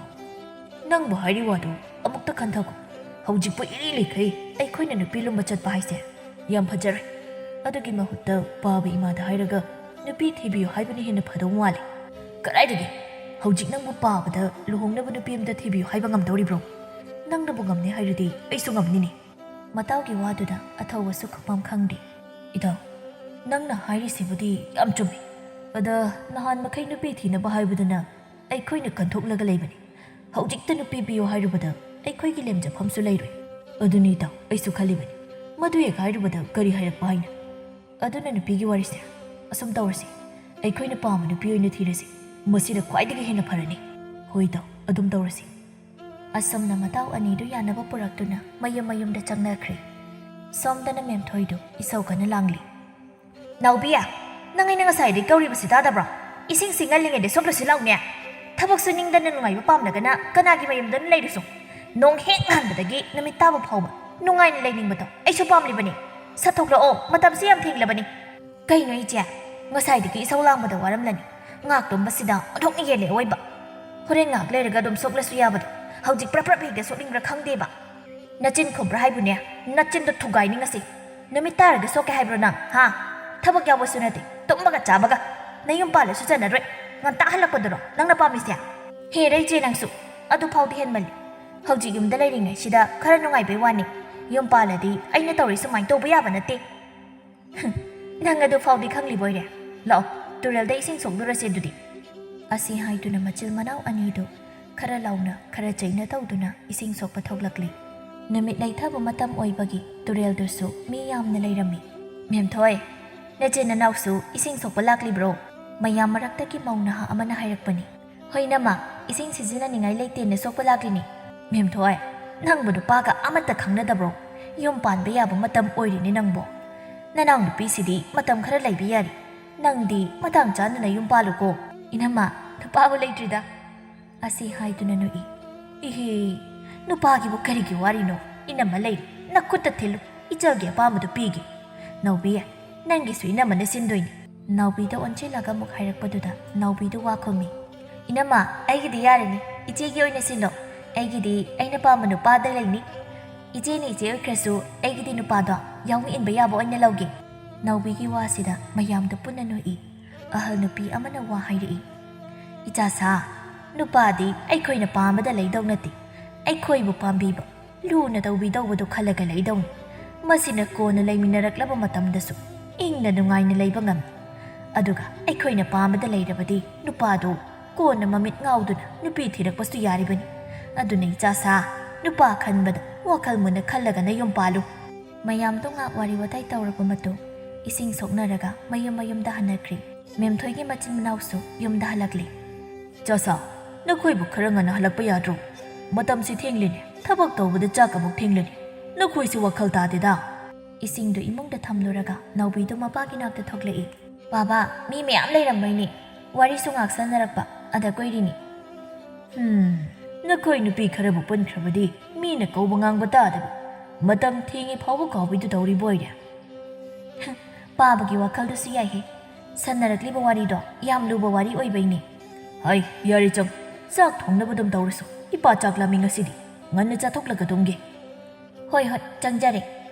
ꯅꯪꯕꯨ ꯍꯥꯏꯔꯤ ꯋꯥꯗꯨ ꯑꯃꯨꯛꯇ ꯈꯟꯊꯈꯣ꯫ ꯍꯧꯖꯤꯛꯄꯨ ꯏꯔꯤ ꯂꯩꯈꯩ ꯑꯩꯈꯣꯏꯅ ꯅꯨꯄꯤ ꯂꯨꯝꯕ ꯆꯠꯄ ꯍꯥꯏꯁꯦ ꯌꯥꯝ ꯐꯖꯔꯣꯏ꯫ ꯑꯗꯨꯒꯤ ꯃꯍꯨꯠꯇ ꯄꯥꯕ ꯏꯃꯥꯗ ꯍꯥꯏꯔꯒ ꯅꯨꯄꯤ ꯊꯤꯕꯤꯌꯨ ꯍꯥꯏꯕꯅ ꯍꯦꯟꯅ ꯐꯗꯧ ꯃꯥꯜꯂꯤ꯫" "ꯀꯗꯥꯏꯗꯒꯤ? ꯍꯧꯖꯤꯛ ꯅꯪꯕꯨ ꯄꯥꯕꯗ ꯂꯨꯍꯣꯡꯅꯕ ꯅꯨꯄꯤ ꯑꯃꯗ ꯊꯤꯕꯤꯌꯨ ꯍꯥꯏꯕ ꯉꯝꯗꯧꯔꯤꯕ꯭ꯔꯣ? ꯅꯪꯅꯕꯨ ꯉꯝꯅꯤ ꯍꯥꯏꯔꯗꯤ ꯑꯩꯁꯨ ꯉꯝꯅꯤꯅꯦ꯫" ꯃꯇꯥꯎꯒꯤ ꯋꯥꯗꯨꯗ ꯑꯊꯧꯕꯁꯨ ꯈꯨꯐꯝ ꯈꯪꯗꯦ꯫ "ꯏꯇꯥꯎ, ꯅꯪꯅ ꯍꯥꯏꯔꯤꯁꯤꯕꯨꯗꯤ ꯌꯥꯝ ꯆꯨꯝꯃꯤ꯫ ꯑꯗ ꯅꯍꯥꯟ ꯃꯈꯩ ꯅꯨꯄꯤ ꯊꯤꯅꯕ ꯍꯥꯏꯕꯗꯨꯅ ꯑꯩꯈꯣꯏꯅ ꯀꯟꯊꯣꯛꯂꯒ ꯂꯩꯕꯅꯤ꯫ ꯍꯧꯖꯤꯛꯇ ꯅꯨꯄꯤ ꯄꯤꯌꯨ ꯍꯥꯏꯔꯨꯕꯗ ꯑꯩꯈꯣꯏꯒꯤ ꯂꯦꯝꯖꯐꯝꯁꯨ ꯂꯩꯔꯣꯏ꯫ ꯑꯗꯨꯅꯤ ꯏꯇꯥꯎ, ꯑꯩꯁꯨ ꯈꯜꯂꯤꯕꯅꯤ꯫ ꯃꯗꯨ ꯍꯦꯛ ꯍꯥꯏꯔꯨꯕꯗ ꯀꯔꯤ ꯍꯥꯏꯔꯛꯄ ꯍꯥꯏꯅ? ꯑꯗꯨꯅ ꯅꯨꯄꯤꯒꯤ ꯋꯥꯔꯤꯁꯦ ꯑꯁꯨꯝ ꯇꯧꯔꯁꯤ꯫ ꯑꯩꯈꯣꯏꯅ ꯄꯥꯝꯕ ꯅꯨꯄꯤ ꯑꯣꯏꯅ ꯊꯤꯔꯁꯤ꯫ ꯃꯁꯤꯅ ꯈ꯭ꯋꯥꯏꯗꯒꯤ ꯍꯦꯟꯅ ꯐꯔꯅꯤ꯫" "ꯍꯣꯏ ꯏꯇꯥꯎ, ꯑꯗꯨꯝ ꯇꯧꯔꯁꯤ꯫" ꯑꯁꯨꯝꯅ ꯃꯇꯥꯎ ꯑꯅꯤꯗꯨ ꯌꯥꯅꯕ ꯄꯨꯔꯛꯇꯨꯅ ꯃꯌꯨꯝ ꯃꯌꯨꯝꯗ ꯆꯪꯅꯈ꯭ꯔꯦ꯫ ꯁꯣꯝꯗꯅ ꯃꯦꯝꯊꯣꯏꯗꯨ ꯏꯁꯧ ꯀꯟꯅ ꯂꯥꯡꯂꯤ꯫ "ꯅꯥꯎꯕꯤ, ꯅꯪ ꯑꯩꯅ ꯉꯁꯥꯏꯗꯒꯤ ꯀꯧꯔꯤꯕꯁꯤ ꯇꯥꯗꯕ꯭ꯔꯣ? ꯏꯁꯤꯡꯁꯤ ꯉꯜꯂꯤꯉꯩꯗ ꯁꯣꯛꯂꯁꯤ ꯂꯥꯎꯅꯦ꯫ ꯊꯕꯛ ꯁꯨꯅꯤꯡꯗꯅ ꯅꯨꯡꯉꯥꯏꯕ ꯄꯥꯝꯂꯒꯅ ꯀꯅꯥꯒꯤ ꯃꯌꯨꯝꯗꯅ ꯂꯩꯔꯨꯁꯨ? ꯅꯣꯡ ꯍꯦꯛ ꯉꯥꯟꯕꯗꯒꯤ ꯅꯨꯃꯤꯠ ꯇꯥꯕ ꯐꯥꯎꯕ ꯅꯨꯡꯉꯥꯏꯅ ꯂꯩꯅꯤꯡꯕꯗꯣ ꯑꯩꯁꯨ ꯄꯥꯝꯂꯤꯕꯅꯤ꯫ ꯁꯠꯊꯣꯛꯂꯛꯑꯣ, ꯃꯇꯝꯁꯤ ꯌꯥꯝ ꯊꯦꯡꯂꯕꯅꯤ꯫" "ꯀꯩꯅꯣ ꯏꯆꯦ? ꯉꯁꯥꯏꯗꯒꯤ ꯏꯁꯧ ꯂꯥꯡꯕꯗ ꯋꯥꯔꯝꯂꯅꯤ꯫ ꯉꯥꯛ ꯇꯨꯝꯕꯁꯤꯗ ꯑꯣꯟꯊꯣꯛꯅ ꯌꯦꯜꯂꯦ ꯑꯑꯣꯏꯕ꯫ ꯍꯣꯔꯦꯟ ꯉꯥꯏꯍꯥꯛ ꯂꯩꯔꯒ ꯑꯗꯨꯝ ꯁꯣꯛꯂꯁꯨ ꯌꯥꯕꯗꯣ꯫ ꯍꯧꯖꯤꯛ ꯄ꯭ꯔꯞ ꯄ꯭ꯔꯞ ꯍꯦꯛꯇ ꯁꯣꯛꯅꯤꯡꯕ꯭ꯔꯥ ꯈꯪꯗꯦꯕ꯫" ꯅꯆꯤꯟ ꯈꯨꯝꯕ꯭ꯔꯥ ꯍꯥꯏꯕꯨꯅꯦ? ꯅꯆꯤꯟꯗꯣ ꯊꯨꯒꯥꯏꯅꯤ ꯉꯁꯤ꯫ ꯅꯨꯃꯤꯠ ꯇꯥꯔꯒ ꯁꯣꯛꯀꯦ ꯍꯥꯏꯕ꯭ꯔꯣ ꯅꯪ, ꯍꯥ? ꯊꯕꯛ ꯌꯥꯎꯕꯁꯨ ꯅꯠꯇꯦ, ꯇꯨꯝꯕꯒ ꯆꯥꯕꯒ꯫ ꯅꯌꯨꯝ ꯄꯥꯜꯂꯁꯨ ꯆꯟꯅꯔꯣꯏ꯫ ꯉꯟꯇꯥ ꯍꯜꯂꯛꯄꯗꯨꯔꯣ ꯅꯪꯅ ꯄꯥꯝꯃꯤꯁꯦ? ꯍꯦꯔꯦ ꯏꯆꯦ, ꯅꯪꯁꯨ꯫ ꯑꯗꯨ ꯐꯥꯎꯗꯤ ꯍꯦꯟꯃꯜꯂꯤ꯫ ꯍꯧꯖꯤꯛ ꯌꯨꯝꯗ ꯂꯩꯔꯤꯉꯩꯁꯤꯗ ꯈꯔ ꯅꯨꯡꯉꯥꯏꯕꯩ ꯋꯥꯅꯤ꯫ ꯌꯨꯝ ꯄꯥꯜꯂꯗꯤ ꯑꯩꯅ ꯇꯧꯔꯤ ꯁꯨꯃꯥꯏꯅ ꯇꯧꯕ ꯌꯥꯕ ꯅꯠꯇꯦ꯫ ꯅꯪ ꯑꯗꯨ ꯐꯥꯎꯗꯤ ꯈꯪꯂꯤꯕꯣꯏꯔꯦ? ꯂꯥꯛꯑꯣ, ꯇꯨꯔꯦꯜꯗ ꯏꯁꯤꯡ ꯁꯣꯛꯂꯨꯔꯁꯦ ꯑꯗꯨꯗꯤ꯫ ꯑꯁꯤ ꯍꯥꯏꯗꯨꯅ ꯃꯆꯤꯜ ꯃꯅꯥꯎ ꯑꯅꯤꯗꯨ ꯈꯔ ꯂꯥꯎꯅ, ꯈꯔ ꯆꯩꯅ ꯇꯧꯗꯨꯅ ꯏꯁꯤꯡ ꯁꯣꯛꯄ ꯊꯣꯛꯂꯛꯂꯤ꯫ ꯅꯨꯃꯤꯠ ꯂꯩꯊꯕ ꯃꯇꯝ ꯑꯣꯏꯕꯒꯤ ꯇꯨꯔꯦꯜꯗꯨꯁꯨ ꯃꯤ ꯌꯥꯝꯅ ꯂꯩꯔꯝꯃꯤ꯫ "ꯃꯦꯝꯊꯣꯏ, ꯅꯆꯤꯟ ꯅꯅꯥꯎꯁꯨ ꯏꯁꯤꯡ ꯁꯣꯛꯄ ꯂꯥꯛꯂꯤꯕ꯭ꯔꯣ?" ꯃꯌꯥꯝ ꯃꯔꯛꯇꯒꯤ ꯃꯧ ꯅꯍꯥ ꯑꯃꯅ ꯍꯥꯏꯔꯛꯄꯅꯤ꯫ "ꯍꯣꯏ ꯏꯅꯝꯃ, ꯏꯁꯤꯡ ꯁꯤꯖꯤꯟꯅꯅꯤꯡꯉꯥꯏ ꯂꯩꯇꯦꯅ ꯁꯣꯛꯄ ꯂꯥꯛꯂꯤꯅꯤ꯫" "ꯃꯦꯝꯊꯣꯏ, ꯅꯪꯕꯨ ꯅꯨꯄꯥꯒ ꯑꯃꯠꯇ ꯈꯪꯅꯗꯕ꯭ꯔꯣ? ꯌꯨꯝ ꯄꯥꯟꯕ ꯌꯥꯕ ꯃꯇꯝ ꯑꯣꯏꯔꯤꯅꯦ ꯅꯪꯕꯨ꯫ ꯅꯅꯥꯎꯅꯨꯄꯤꯁꯤꯗꯤ ꯃꯇꯝ ꯈꯔ ꯂꯩꯕ ꯌꯥꯔꯤ꯫ ꯅꯪꯗꯤ ꯃꯇꯥꯡ ꯆꯥꯅ ꯅꯌꯨꯝ ꯄꯥꯜꯂꯨꯀꯣ꯫" "ꯏꯅꯝꯃ, ꯅꯨꯄꯥꯕꯨ ꯂꯩꯇ꯭ꯔꯤꯗ꯫" ꯑꯁꯤ ꯍꯥꯏꯗꯨꯅ ꯅꯣꯛꯏ꯫ "ꯏꯍꯦ, ꯅꯨꯄꯥꯒꯤꯕꯨ ꯀꯔꯤꯒꯤ ꯋꯥꯔꯤꯅꯣ? ꯏꯅꯝꯃ ꯂꯩꯔꯤ, ꯅꯈꯨꯠꯇ ꯊꯤꯜꯂꯨ, ꯏꯆꯜꯒꯤ ꯑꯄꯥꯝꯕꯗꯨ ꯄꯤꯒꯦ꯫ ꯅꯥꯎꯕꯤ, ꯅꯪꯒꯤꯁꯨ ꯏꯅꯝꯃꯅ ꯁꯤꯟꯗꯣꯏꯅꯤ꯫" ꯅꯥꯎꯕꯤꯗ ꯑꯣꯟꯁꯤꯜꯂꯒ ꯑꯃꯨꯛ ꯍꯥꯏꯔꯛꯄꯗꯨꯗ ꯅꯥꯎꯕꯤꯗꯨ ꯋꯥ ꯈꯨꯝꯃꯤ꯫ "ꯏꯅꯝꯃ, ꯑꯩꯒꯤꯗꯤ ꯌꯥꯔꯅꯤ, ꯏꯆꯦꯒꯤ ꯑꯣꯏꯅ ꯁꯤꯜꯂꯣ꯫ ꯑꯩꯒꯤꯗꯤ ꯑꯩꯅ ꯄꯥꯝꯕ ꯅꯨꯄꯥꯗ ꯂꯩꯅꯤ꯫ ꯏꯆꯦꯅ ꯏꯆꯦ ꯑꯣꯏꯈ꯭ꯔꯁꯨ ꯑꯩꯒꯤꯗꯤ ꯅꯨꯄꯥꯗꯣ ꯌꯥꯎꯅ ꯏꯟꯕ ꯌꯥꯕ ꯑꯣꯏꯅ ꯂꯧꯒꯦ꯫" ꯅꯥꯎꯕꯤꯒꯤ ꯋꯥꯁꯤꯗ ꯃꯌꯥꯝꯗꯨ ꯄꯨꯟꯅ ꯅꯣꯛꯏ꯫ ꯑꯍꯜ ꯅꯨꯄꯤ ꯑꯃꯅ ꯋꯥ ꯍꯥꯏꯔꯛꯏ꯫ "ꯏꯆꯥꯁꯥ, ꯅꯨꯄꯥꯗꯤ ꯑꯩꯈꯣꯏꯅ ꯄꯥꯝꯕꯗ ꯂꯩꯗꯧ ꯅꯠꯇꯦ, ꯑꯩꯈꯣꯏꯕꯨ ꯄꯥꯝꯕꯤꯕ, ꯂꯨꯅ ꯇꯧꯕꯤꯗꯧꯕꯗꯨ ꯈꯜꯂꯒ ꯂꯩꯗꯧꯅꯤ꯫ ꯃꯁꯤꯅ ꯀꯣꯟꯅ ꯂꯩꯃꯤꯟꯅꯔꯛꯂꯕ ꯃꯇꯝꯗꯁꯨ ꯏꯪꯅ ꯅꯨꯡꯉꯥꯏꯅ ꯂꯩꯕ ꯉꯝꯃꯤ꯫ ꯑꯗꯨꯒ ꯑꯩꯈꯣꯏꯅ ꯄꯥꯝꯕꯗ ꯂꯩꯔꯕꯗꯤ ꯅꯨꯄꯥꯗꯨ ꯀꯣꯟꯅ ꯃꯃꯤꯠ ꯉꯥꯎꯗꯨꯅ ꯅꯨꯄꯤ ꯊꯤꯔꯛꯄꯁꯨ ꯌꯥꯔꯤꯕꯅꯤ꯫ ꯑꯗꯨꯅ ꯏꯆꯥꯁꯥ, ꯅꯨꯄꯥ ꯈꯟꯕꯗ ꯋꯥꯈꯜ ꯃꯨꯟꯅ ꯈꯜꯂꯒ ꯅꯌꯨꯝ ꯄꯥꯜꯂꯨ꯫" ꯃꯌꯥꯝꯗꯣ ꯉꯥꯛ ꯋꯥꯔꯤ ꯋꯥꯇꯥꯏ ꯇꯧꯔꯕ ꯃꯇꯨꯡ ꯏꯁꯤꯡ ꯁꯣꯛꯅꯔꯒ ꯃꯌꯨꯝ ꯃꯌꯨꯝꯗ ꯍꯟꯅꯈ꯭ꯔꯤ꯫ ꯃꯦꯝꯊꯣꯏꯒꯤ ꯃꯆꯤꯟ ꯃꯅꯥꯎꯁꯨ ꯌꯨꯝꯗ ꯍꯜꯂꯛꯂꯤ꯫ "ꯆꯥꯁꯥ, ꯅꯈꯣꯏꯕꯨ ꯈꯔ ꯉꯟꯅ ꯍꯜꯂꯛꯄ ꯌꯥꯗ꯭ꯔꯣ? ꯃꯇꯝꯁꯤ ꯊꯦꯡꯂꯤꯅꯦ, ꯊꯕꯛ ꯇꯧꯕꯗ ꯆꯥꯛ ꯑꯃꯨꯛ ꯊꯦꯡꯂꯅꯤ꯫ ꯅꯈꯣꯏꯁꯨ ꯋꯥꯈꯜ ꯇꯥꯗꯦꯗ꯫" ꯏꯁꯤꯡꯗꯨ ꯏꯃꯨꯡꯗ ꯊꯝꯂꯨꯔꯒ ꯅꯥꯎꯕꯤꯗꯨ ꯃꯄꯥꯒꯤ ꯅꯥꯛꯇ ꯊꯣꯛꯂꯛꯏ꯫ "ꯕꯥꯕꯥ, ꯃꯤ ꯃꯌꯥꯝ ꯂꯩꯔꯝꯕꯩꯅꯦ, ꯋꯥꯔꯤꯁꯨ ꯉꯥꯛ ꯁꯥꯟꯅꯔꯛꯄ, ꯑꯗ ꯀꯣꯏꯔꯤꯅꯤ꯫" "ꯍꯝ, ꯅꯈꯣꯏ ꯅꯨꯄꯤ ꯈꯔꯕꯨ ꯄꯨꯟꯈ꯭ꯔꯕꯗꯤ ꯃꯤꯅ ꯀꯧꯕ ꯉꯥꯡꯕ ꯇꯥꯗꯕ, ꯃꯇꯝ ꯊꯦꯡꯉꯤ ꯐꯥꯎꯕ ꯀꯥꯎꯕꯤꯗꯨ ꯇꯧꯔꯤꯕ ꯑꯣꯏꯔꯦ꯫" "ꯄꯥꯕꯒꯤ ꯋꯥꯈꯜꯗꯨꯁꯨ ꯌꯥꯏꯍꯦ꯫ ꯁꯥꯟꯅꯔꯛꯂꯤꯕ ꯋꯥꯔꯤꯗꯣ ꯌꯥꯝ ꯂꯨꯕ ꯋꯥꯔꯤ ꯑꯣꯏꯕꯩꯅꯦ꯫" "ꯍꯩ, ꯌꯥꯔꯦ ꯆꯪ, ꯆꯥꯛ ꯊꯣꯡꯅꯕ ꯑꯗꯨꯝ ꯇꯧꯔꯁꯨ꯫ ꯏꯄꯥ ꯆꯥꯛ ꯂꯥꯝꯃꯤ ꯉꯁꯤꯗꯤ, ꯉꯟꯅ ꯆꯥꯊꯣꯛꯂꯒ ꯇꯨꯝꯒꯦ꯫" ꯍꯣꯏ ꯍꯣꯏ, ꯆꯪꯖꯔꯦ꯫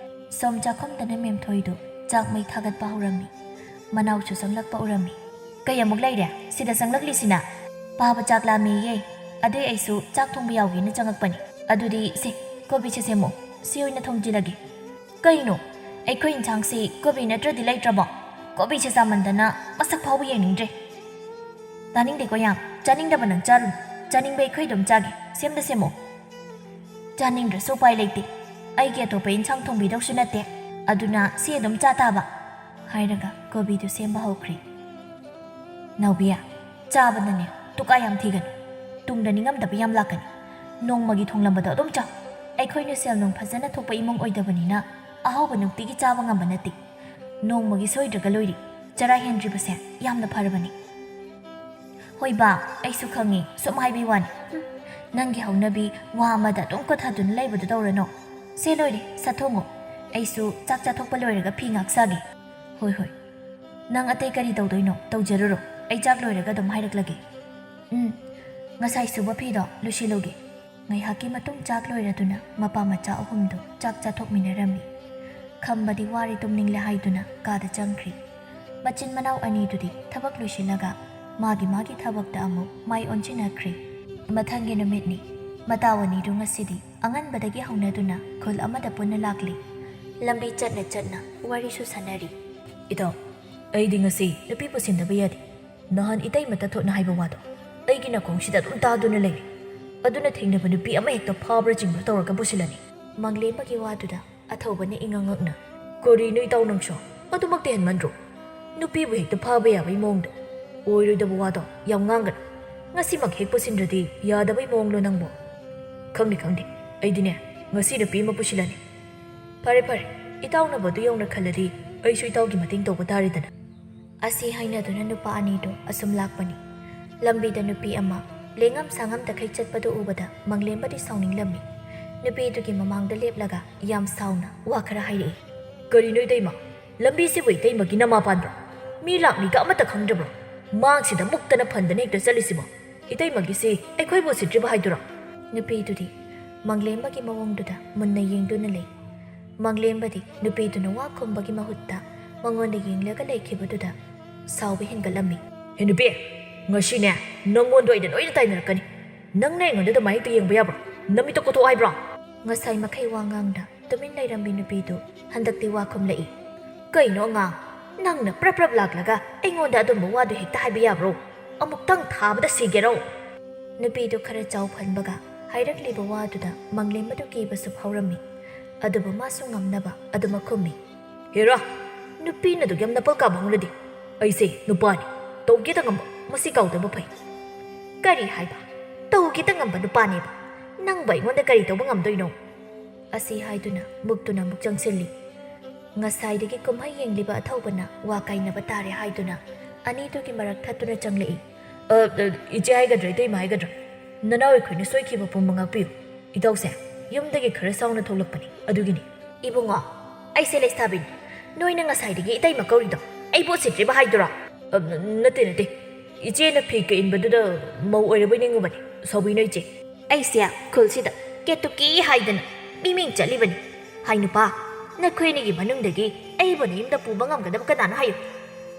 ꯁꯣꯝ ꯆꯥꯛꯈꯨꯝꯗꯅ ꯃꯦꯝꯊꯣꯏꯗꯨ ꯆꯥꯛ ꯃꯩ ꯊꯥꯒꯠꯄ ꯍꯧꯔꯝꯃꯤ꯫ ꯃꯅꯥꯎꯁꯨ ꯆꯪꯂꯛꯄ ꯎꯔꯝꯃꯤ꯫ "ꯀꯩ ꯑꯃꯨꯛ ꯂꯩꯔꯦ ꯁꯤꯗ ꯆꯪꯂꯛꯂꯤꯁꯤꯅ?" "ꯄꯥꯕ ꯆꯥꯛ ꯂꯥꯝꯃꯦꯌꯦ, ꯑꯗꯨꯏ ꯑꯩꯁꯨ ꯆꯥꯛ ꯊꯣꯡꯕ ꯌꯥꯎꯒꯦꯅ ꯆꯪꯉꯛꯄꯅꯤ꯫ ꯑꯗꯨꯗꯤ ꯁꯦ, ꯀꯣꯕꯤꯁꯦ ꯁꯦꯝꯃꯣ, ꯁꯤ ꯑꯣꯏꯅ ꯊꯣꯡꯖꯤꯜꯂꯒꯦ꯫" "ꯀꯩꯅꯣ, ꯑꯩꯈꯣꯏ ꯏꯟꯁꯥꯡꯁꯤ ꯀꯣꯕꯤ ꯅꯠꯇ꯭ꯔꯗꯤ ꯂꯩꯇ꯭ꯔꯕꯣ? ꯀꯣꯕꯤꯁꯦ ꯆꯥꯃꯟꯗꯅ ꯃꯁꯛ ꯐꯥꯎꯕ ꯌꯦꯡꯅꯤꯡꯗ꯭ꯔꯦ꯫" "ꯇꯥꯅꯤꯡꯗꯦꯀꯣ ꯌꯥꯝ, ꯆꯥꯅꯤꯡꯗꯕ ꯅꯪ ꯆꯥꯔꯨꯅꯨ, ꯆꯥꯅꯤꯡꯕ ꯑꯩꯈꯣꯏ ꯑꯗꯨꯝ ꯆꯥꯒꯦ, ꯁꯦꯝꯗ ꯁꯦꯝꯃꯣ꯫" "ꯆꯥꯅꯤꯡꯗ꯭ꯔꯁꯨ ꯎꯄꯥꯏ ꯂꯩꯇꯦ, ꯑꯩꯒꯤ ꯑꯇꯣꯞꯄ ꯏꯟꯁꯥꯡ ꯊꯣꯡꯕꯤꯗꯧꯁꯨ ꯅꯠꯇꯦ, ꯑꯗꯨꯅ ꯁꯤ ꯑꯗꯨꯝ ꯆꯥ ꯇꯥꯕ꯫" ꯍꯥꯏꯔꯒ ꯀꯣꯕꯤꯗꯨ ꯁꯦꯝꯕ ꯍꯧꯈ꯭ꯔꯦ꯫ "ꯅꯥꯎꯕꯤꯌꯥ, ꯆꯥꯕꯗꯅꯦ ꯇꯨꯀꯥ ꯌꯥꯝ ꯊꯤꯒꯅꯨ, ꯇꯨꯡꯗ ꯅꯤꯡꯉꯝꯗꯕ ꯌꯥꯝ ꯂꯥꯛꯀꯅꯤ꯫ ꯅꯣꯡꯃꯒꯤ ꯊꯣꯡꯂꯝꯕꯗꯣ ꯑꯗꯨꯝ ꯆꯥꯎ꯫ ꯑꯩꯈꯣꯏꯅ ꯁꯦꯜ ꯅꯨꯡ ꯐꯖꯅ ꯊꯣꯛꯄ ꯏꯃꯨꯡ ꯑꯣꯏꯗꯕꯅꯤꯅ ꯑꯍꯥꯎꯕ ꯅꯨꯡꯇꯤꯒꯤ ꯆꯥꯕ ꯉꯝꯕ ꯅꯠꯇꯦ꯫ ꯅꯣꯡꯃꯒꯤ ꯁꯣꯏꯗ꯭ꯔꯒ ꯂꯣꯏꯔꯤ, ꯆꯔꯥ ꯍꯦꯟꯗ꯭ꯔꯤꯕꯁꯦ ꯌꯥꯝꯅ ꯐꯔꯕꯅꯤ꯫" "ꯍꯣꯏ ꯕꯥ, ꯑꯩꯁꯨ ꯈꯪꯉꯤ, ꯁꯨꯝ ꯍꯥꯏꯕꯩ ꯋꯥꯅꯤ꯫ ꯍꯨꯝ, ꯅꯪꯒꯤ ꯍꯧꯅꯕꯤ ꯋꯥ ꯑꯃꯗ ꯑꯗꯨꯝ ꯀꯣꯊꯗꯨꯅ ꯂꯩꯕꯗꯨ ꯇꯧꯔꯅꯨ꯫ ꯁꯦ ꯂꯣꯏꯔꯦ, ꯁꯠ ꯊꯣꯡꯉꯣ꯫ ꯑꯩꯁꯨ ꯆꯥꯛ ꯆꯥꯊꯣꯛꯄ ꯂꯣꯏꯔꯒ ꯐꯤ ꯉꯥꯛ ꯁꯥꯒꯦ꯫" "ꯍꯣꯏ ꯍꯣꯏ, ꯅꯪ ꯑꯇꯩ ꯀꯔꯤ ꯇꯧꯗꯣꯏꯅꯣ ꯇꯧꯖꯔꯨꯔꯣ, ꯑꯩ ꯆꯥꯛ ꯂꯣꯏꯔꯒ ꯑꯗꯨꯝ ꯍꯥꯏꯔꯛꯂꯒꯦ꯫" "ꯎꯝ, ꯉꯁꯥꯏ ꯁꯨꯕ ꯐꯤꯗꯣ ꯂꯣꯏꯁꯤꯜꯂꯨꯒꯦ꯫" ꯉꯥꯏꯍꯥꯛꯀꯤ ꯃꯇꯨꯡ ꯆꯥꯛ ꯂꯣꯏꯔꯗꯨꯅ ꯃꯄꯥ ꯃꯆꯥ ꯑꯍꯨꯝꯗꯨ ꯆꯥꯛ ꯆꯥꯊꯣꯛꯃꯤꯟꯅꯔꯝꯃꯤ꯫ ꯈꯝꯕꯗꯤ ꯋꯥꯔꯦ ꯇꯨꯝꯅꯤꯡꯂꯦ ꯍꯥꯏꯗꯨꯅ ꯀꯥꯗ ꯆꯪꯈ꯭ꯔꯤ꯫ ꯃꯆꯤꯟ ꯃꯅꯥꯎ ꯑꯅꯤꯗꯨꯗꯤ ꯊꯕꯛ ꯂꯣꯏꯁꯤꯜꯂꯒ ꯃꯥꯒꯤ ꯃꯥꯒꯤ ꯊꯕꯛꯇ ꯑꯃꯨꯛ ꯃꯥꯏ ꯑꯣꯟꯁꯤꯟꯅꯈ꯭ꯔꯤ꯫ ꯃꯊꯪꯒꯤ ꯅꯨꯃꯤꯠꯅꯤ꯫ ꯃꯇꯥꯎ ꯑꯅꯤꯗꯨ ꯉꯁꯤꯗꯤ ꯑꯉꯟꯕꯗꯒꯤ ꯍꯧꯅꯗꯨꯅ ꯈꯨꯜ ꯑꯃꯗ ꯄꯨꯟꯅ ꯂꯥꯛꯂꯤ꯫ ꯂꯝꯕꯤ ꯆꯠꯅ ꯆꯠꯅ ꯋꯥꯔꯤꯁꯨ ꯁꯥꯟꯅꯔꯤ꯫ "ꯏꯇꯥꯎ, ꯑꯩꯗꯤ ꯉꯁꯤ ꯅꯨꯄꯤ ꯄꯨꯁꯤꯟꯗꯕ ꯌꯥꯗꯦ꯫ ꯅꯍꯥꯟ ꯏꯇꯩꯃ ꯇꯥꯊꯣꯠꯅ ꯍꯥꯏꯕ ꯋꯥꯗꯣ ꯑꯩꯒꯤ ꯅꯥꯀꯣꯡꯁꯤꯗ ꯑꯗꯨꯝ ꯇꯥꯗꯨꯅ ꯂꯩꯔꯦ꯫ ꯑꯗꯨꯅ ꯊꯦꯡꯅꯕ ꯅꯨꯄꯤ ꯑꯃ ꯍꯦꯛꯇ ꯐꯥꯕ꯭ꯔꯥ ꯆꯤꯡꯕ꯭ꯔꯥ ꯇꯧꯔꯒ ꯄꯨꯁꯤꯜꯂꯅꯤ꯫" ꯃꯪꯂꯦꯝꯕꯒꯤ ꯋꯥꯗꯨꯗ ꯑꯊꯧꯕꯅ ꯏꯉꯛ ꯉꯛꯅ, "ꯀꯔꯤꯅꯣ ꯏꯇꯥꯎ ꯅꯪꯁꯨ? ꯑꯗꯨꯃꯛꯇꯤ ꯍꯦꯟꯃꯟꯗ꯭ꯔꯣ? ꯅꯨꯄꯤꯕꯨ ꯍꯦꯛꯇ ꯐꯥꯕ ꯌꯥꯕꯒꯤ ꯃꯑꯣꯡꯗ꯫ ꯑꯣꯏꯔꯣꯏꯗꯕ ꯋꯥꯗꯣ ꯌꯥꯝ ꯉꯥꯡꯒꯅꯨ꯫ ꯉꯁꯤꯃꯛ ꯍꯦꯛ ꯄꯨꯁꯤꯟꯗ꯭ꯔꯗꯤ ꯌꯥꯗꯕꯒꯤ ꯃꯑꯣꯡꯂꯣ ꯅꯪꯕꯣ?" "ꯈꯪꯗꯦ, ꯈꯪꯗꯦ꯫ ꯑꯩꯗꯤꯅꯦ, ꯉꯁꯤ ꯅꯨꯄꯤ ꯑꯃ ꯄꯨꯁꯤꯜꯂꯅꯤ꯫" "ꯐꯔꯦ, ꯐꯔꯦ꯫ ꯏꯇꯥꯎꯅꯕꯨ ꯑꯗꯨ ꯌꯧꯅ ꯈꯜꯂꯗꯤ ꯑꯩꯁꯨ ꯏꯇꯥꯎꯒꯤ ꯃꯇꯦꯡ ꯇꯧꯕ ꯇꯥꯔꯦꯗꯅ꯫" ꯑꯁꯤ ꯍꯥꯏꯅꯗꯨꯅ ꯅꯨꯄꯥ ꯑꯅꯤꯗꯨ ꯑꯁꯨꯝ ꯂꯥꯛꯄꯅꯤ꯫ ꯂꯝꯕꯤꯗ ꯅꯨꯄꯤ ꯑꯃ ꯂꯦꯡꯉꯝ ꯁꯥꯉꯝꯗꯈꯩ ꯆꯠꯄꯗꯨ ꯎꯕꯗ ꯃꯪꯂꯦꯝꯕꯗꯤ ꯁꯥꯎꯅꯤꯡꯂꯝꯃꯤ꯫ ꯅꯨꯄꯤꯗꯨꯒꯤ ꯃꯃꯥꯡꯗ ꯂꯦꯞꯂꯒ ꯌꯥꯝ ꯁꯥꯎꯅ ꯋꯥ ꯈꯔ ꯍꯥꯏꯔꯛꯏ꯫ "ꯀꯔꯤꯅꯣ ꯏꯇꯩꯃ? ꯂꯝꯕꯤꯁꯤꯕꯨ ꯏꯇꯩꯃꯒꯤ ꯅꯃꯥ ꯄꯥꯟꯕ꯭ꯔꯣ? ꯃꯤ ꯂꯥꯛꯅꯤꯒ ꯑꯃꯠꯇ ꯈꯪꯗ꯭ꯔꯕ꯭ꯔꯣ? ꯃꯥꯡꯁꯤꯗ ꯃꯨꯛꯇꯅ ꯐꯟꯗꯅ ꯍꯦꯛꯇ ꯆꯠꯂꯤꯁꯤꯕꯣ? ꯏꯇꯩꯃꯒꯤꯁꯤ ꯑꯩꯈꯣꯏꯕꯨ ꯎꯁꯤꯠꯇ꯭ꯔꯤꯕ ꯍꯥꯏꯗꯨꯔꯣ?" ꯅꯨꯄꯤꯗꯨꯗꯤ ꯃꯪꯂꯦꯝꯕꯒꯤ ꯃꯑꯣꯡꯗꯨꯗ ꯃꯨꯟꯅ ꯌꯦꯡꯗꯨꯅ ꯂꯩ꯫ ꯃꯪꯂꯦꯝꯕꯗꯤ ꯅꯨꯄꯤꯗꯨꯅ ꯋꯥ ꯈꯨꯝꯕꯒꯤ ꯃꯍꯨꯠꯇ ꯃꯉꯣꯟꯗ ꯌꯦꯡꯂꯒ ꯂꯩꯈꯤꯕꯗꯨꯗ ꯁꯥꯎꯕ ꯍꯦꯟꯒꯠꯂꯝꯃꯤ꯫ "ꯍꯦ ꯅꯨꯄꯤ, ꯉꯁꯤꯅꯦ ꯅꯪꯉꯣꯟꯗ ꯑꯩꯅ ꯂꯣꯏꯅ ꯇꯥꯏꯅꯔꯛꯀꯅꯤ꯫ ꯅꯪꯅ ꯑꯩꯉꯣꯟꯗ ꯑꯗꯨꯃꯥꯏ ꯍꯦꯛꯇ ꯌꯦꯡꯕ ꯌꯥꯕ꯭ꯔꯣ? ꯅꯃꯤꯠꯇꯣ ꯀꯣꯊꯣꯛꯑꯣ ꯍꯥꯏꯕ꯭ꯔꯣ?" ꯉꯁꯥꯏ ꯃꯈꯩ ꯋꯥ ꯉꯥꯡꯗ ꯇꯨꯃꯤꯟ ꯂꯩꯔꯝꯕꯤ ꯅꯨꯄꯤꯗꯨ ꯍꯟꯗꯛꯇꯤ ꯋꯥ ꯈꯨꯝꯂꯛꯏ꯫ "ꯀꯩꯅꯣ ꯑꯉꯥꯡ, ꯅꯪꯅ ꯄ꯭ꯔꯞ ꯄ꯭ꯔꯞ ꯂꯥꯛꯂꯒ ꯑꯩꯉꯣꯟꯗ ꯑꯗꯨꯝꯕ ꯋꯥꯗꯨ ꯍꯦꯛꯇ ꯍꯥꯏꯕ ꯌꯥꯕ꯭ꯔꯣ? ꯑꯃꯨꯛꯇꯪ ꯊꯥꯕꯗ ꯁꯤꯒꯦꯔꯣ?" ꯅꯨꯄꯤꯗꯨ ꯈꯔ ꯆꯥꯎꯐꯟꯕꯒ ꯍꯥꯏꯔꯛꯂꯤꯕ ꯋꯥꯗꯨꯗ ꯃꯪꯂꯦꯝꯕꯗꯨ ꯀꯤꯕꯁꯨ ꯐꯥꯎꯔꯝꯃꯤ꯫ ꯑꯗꯨꯕꯨ ꯃꯥꯁꯨ ꯉꯝꯅꯕ ꯑꯗꯨꯃꯛ ꯈꯨꯝꯃꯤ꯫ "ꯍꯦꯔꯥ, ꯅꯨꯄꯤꯅ ꯑꯗꯨꯛ ꯌꯥꯝ ꯅꯄꯜ ꯀꯥꯕ ꯍꯧꯅꯗꯦ꯫ ꯑꯩꯁꯦ ꯅꯨꯄꯥꯅꯤ, ꯇꯧꯒꯦꯇ ꯉꯝꯕ, ꯃꯁꯤ ꯀꯥꯎꯗꯕ ꯐꯩ꯫" "ꯀꯔꯤ ꯍꯥꯏꯕ? ꯇꯧꯒꯦꯇ ꯉꯝꯕ ꯅꯨꯄꯥꯅꯦꯕ? ꯅꯪꯕꯨ ꯑꯩꯉꯣꯟꯗ ꯀꯔꯤ ꯇꯧꯕ ꯉꯝꯗꯣꯏꯅꯣ?" ꯑꯁꯤ ꯍꯥꯏꯗꯨꯅ ꯃꯨꯛꯇꯨꯅ ꯑꯃꯨꯛ ꯆꯪꯁꯤꯜꯂꯤ꯫ ꯉꯁꯥꯏꯗꯒꯤ ꯀꯨꯝꯍꯩ ꯌꯦꯡꯂꯤꯕ ꯑꯊꯧꯕꯅ ꯋꯥ ꯀꯥꯏꯅꯕ ꯇꯥꯔꯦ ꯍꯥꯏꯗꯨꯅ ꯑꯅꯤꯗꯨꯒꯤ ꯃꯔꯛ ꯊꯠꯇꯨꯅ ꯆꯪꯂꯛꯏ꯫ "ꯑ, ꯑ, ꯏꯆꯦ ꯍꯥꯏꯒꯗ꯭ꯔꯥ, ꯏꯇꯩꯃ ꯍꯥꯏꯒꯗ꯭ꯔꯥ? ꯅꯅꯥꯎ ꯑꯩꯈꯣꯏꯅ ꯁꯣꯏꯈꯤꯕ ꯄꯨꯝꯕ ꯉꯥꯛꯄꯤꯌꯨ꯫ ꯏꯇꯧꯁꯦ ꯌꯨꯝꯗꯒꯤ ꯈꯔ ꯁꯥꯎꯅ ꯊꯣꯛꯂꯛꯄꯅꯤ, ꯑꯗꯨꯒꯤꯅꯤ꯫" "ꯏꯕꯨꯡꯉꯣ, ꯑꯩꯁꯦ ꯂꯩꯁꯥꯕꯤꯅꯤ꯫ ꯅꯣꯏꯅ ꯉꯁꯥꯏꯗꯒꯤ ꯏꯇꯩꯃ ꯀꯧꯔꯤꯗꯣ ꯑꯩꯕꯨ ꯎꯁꯤꯠꯇ꯭ꯔꯤꯕ ꯍꯥꯏꯗꯨꯔꯣ?" "ꯑ, ꯅꯠꯇꯦ, ꯅꯠꯇꯦ꯫ ꯏꯆꯦꯅ ꯐꯤ ꯀꯛꯏꯟꯕꯗꯨꯗ ꯃꯧ ꯑꯣꯏꯔꯕꯣꯏ ꯅꯤꯡꯉꯨꯕꯅꯤ꯫ ꯁꯥꯎꯕꯤꯅꯨ ꯏꯆꯦ꯫" "ꯑꯩꯁꯦ ꯈꯨꯜꯁꯤꯗ ꯀꯦꯇꯨꯀꯤ ꯍꯥꯏꯗꯅ ꯃꯤꯃꯤꯡ ꯆꯠꯂꯤꯕꯅꯤ꯫ ꯍꯥꯏ ꯅꯨꯄꯥ, ꯅꯈꯣꯏ ꯑꯅꯤꯒꯤ ꯃꯅꯨꯡꯗꯒꯤ ꯑꯩꯕꯨ ꯅꯌꯨꯝꯗ ꯄꯨꯕ ꯉꯝꯒꯗꯕ ꯀꯅꯥꯅꯣ ꯍꯥꯏꯌꯨ꯫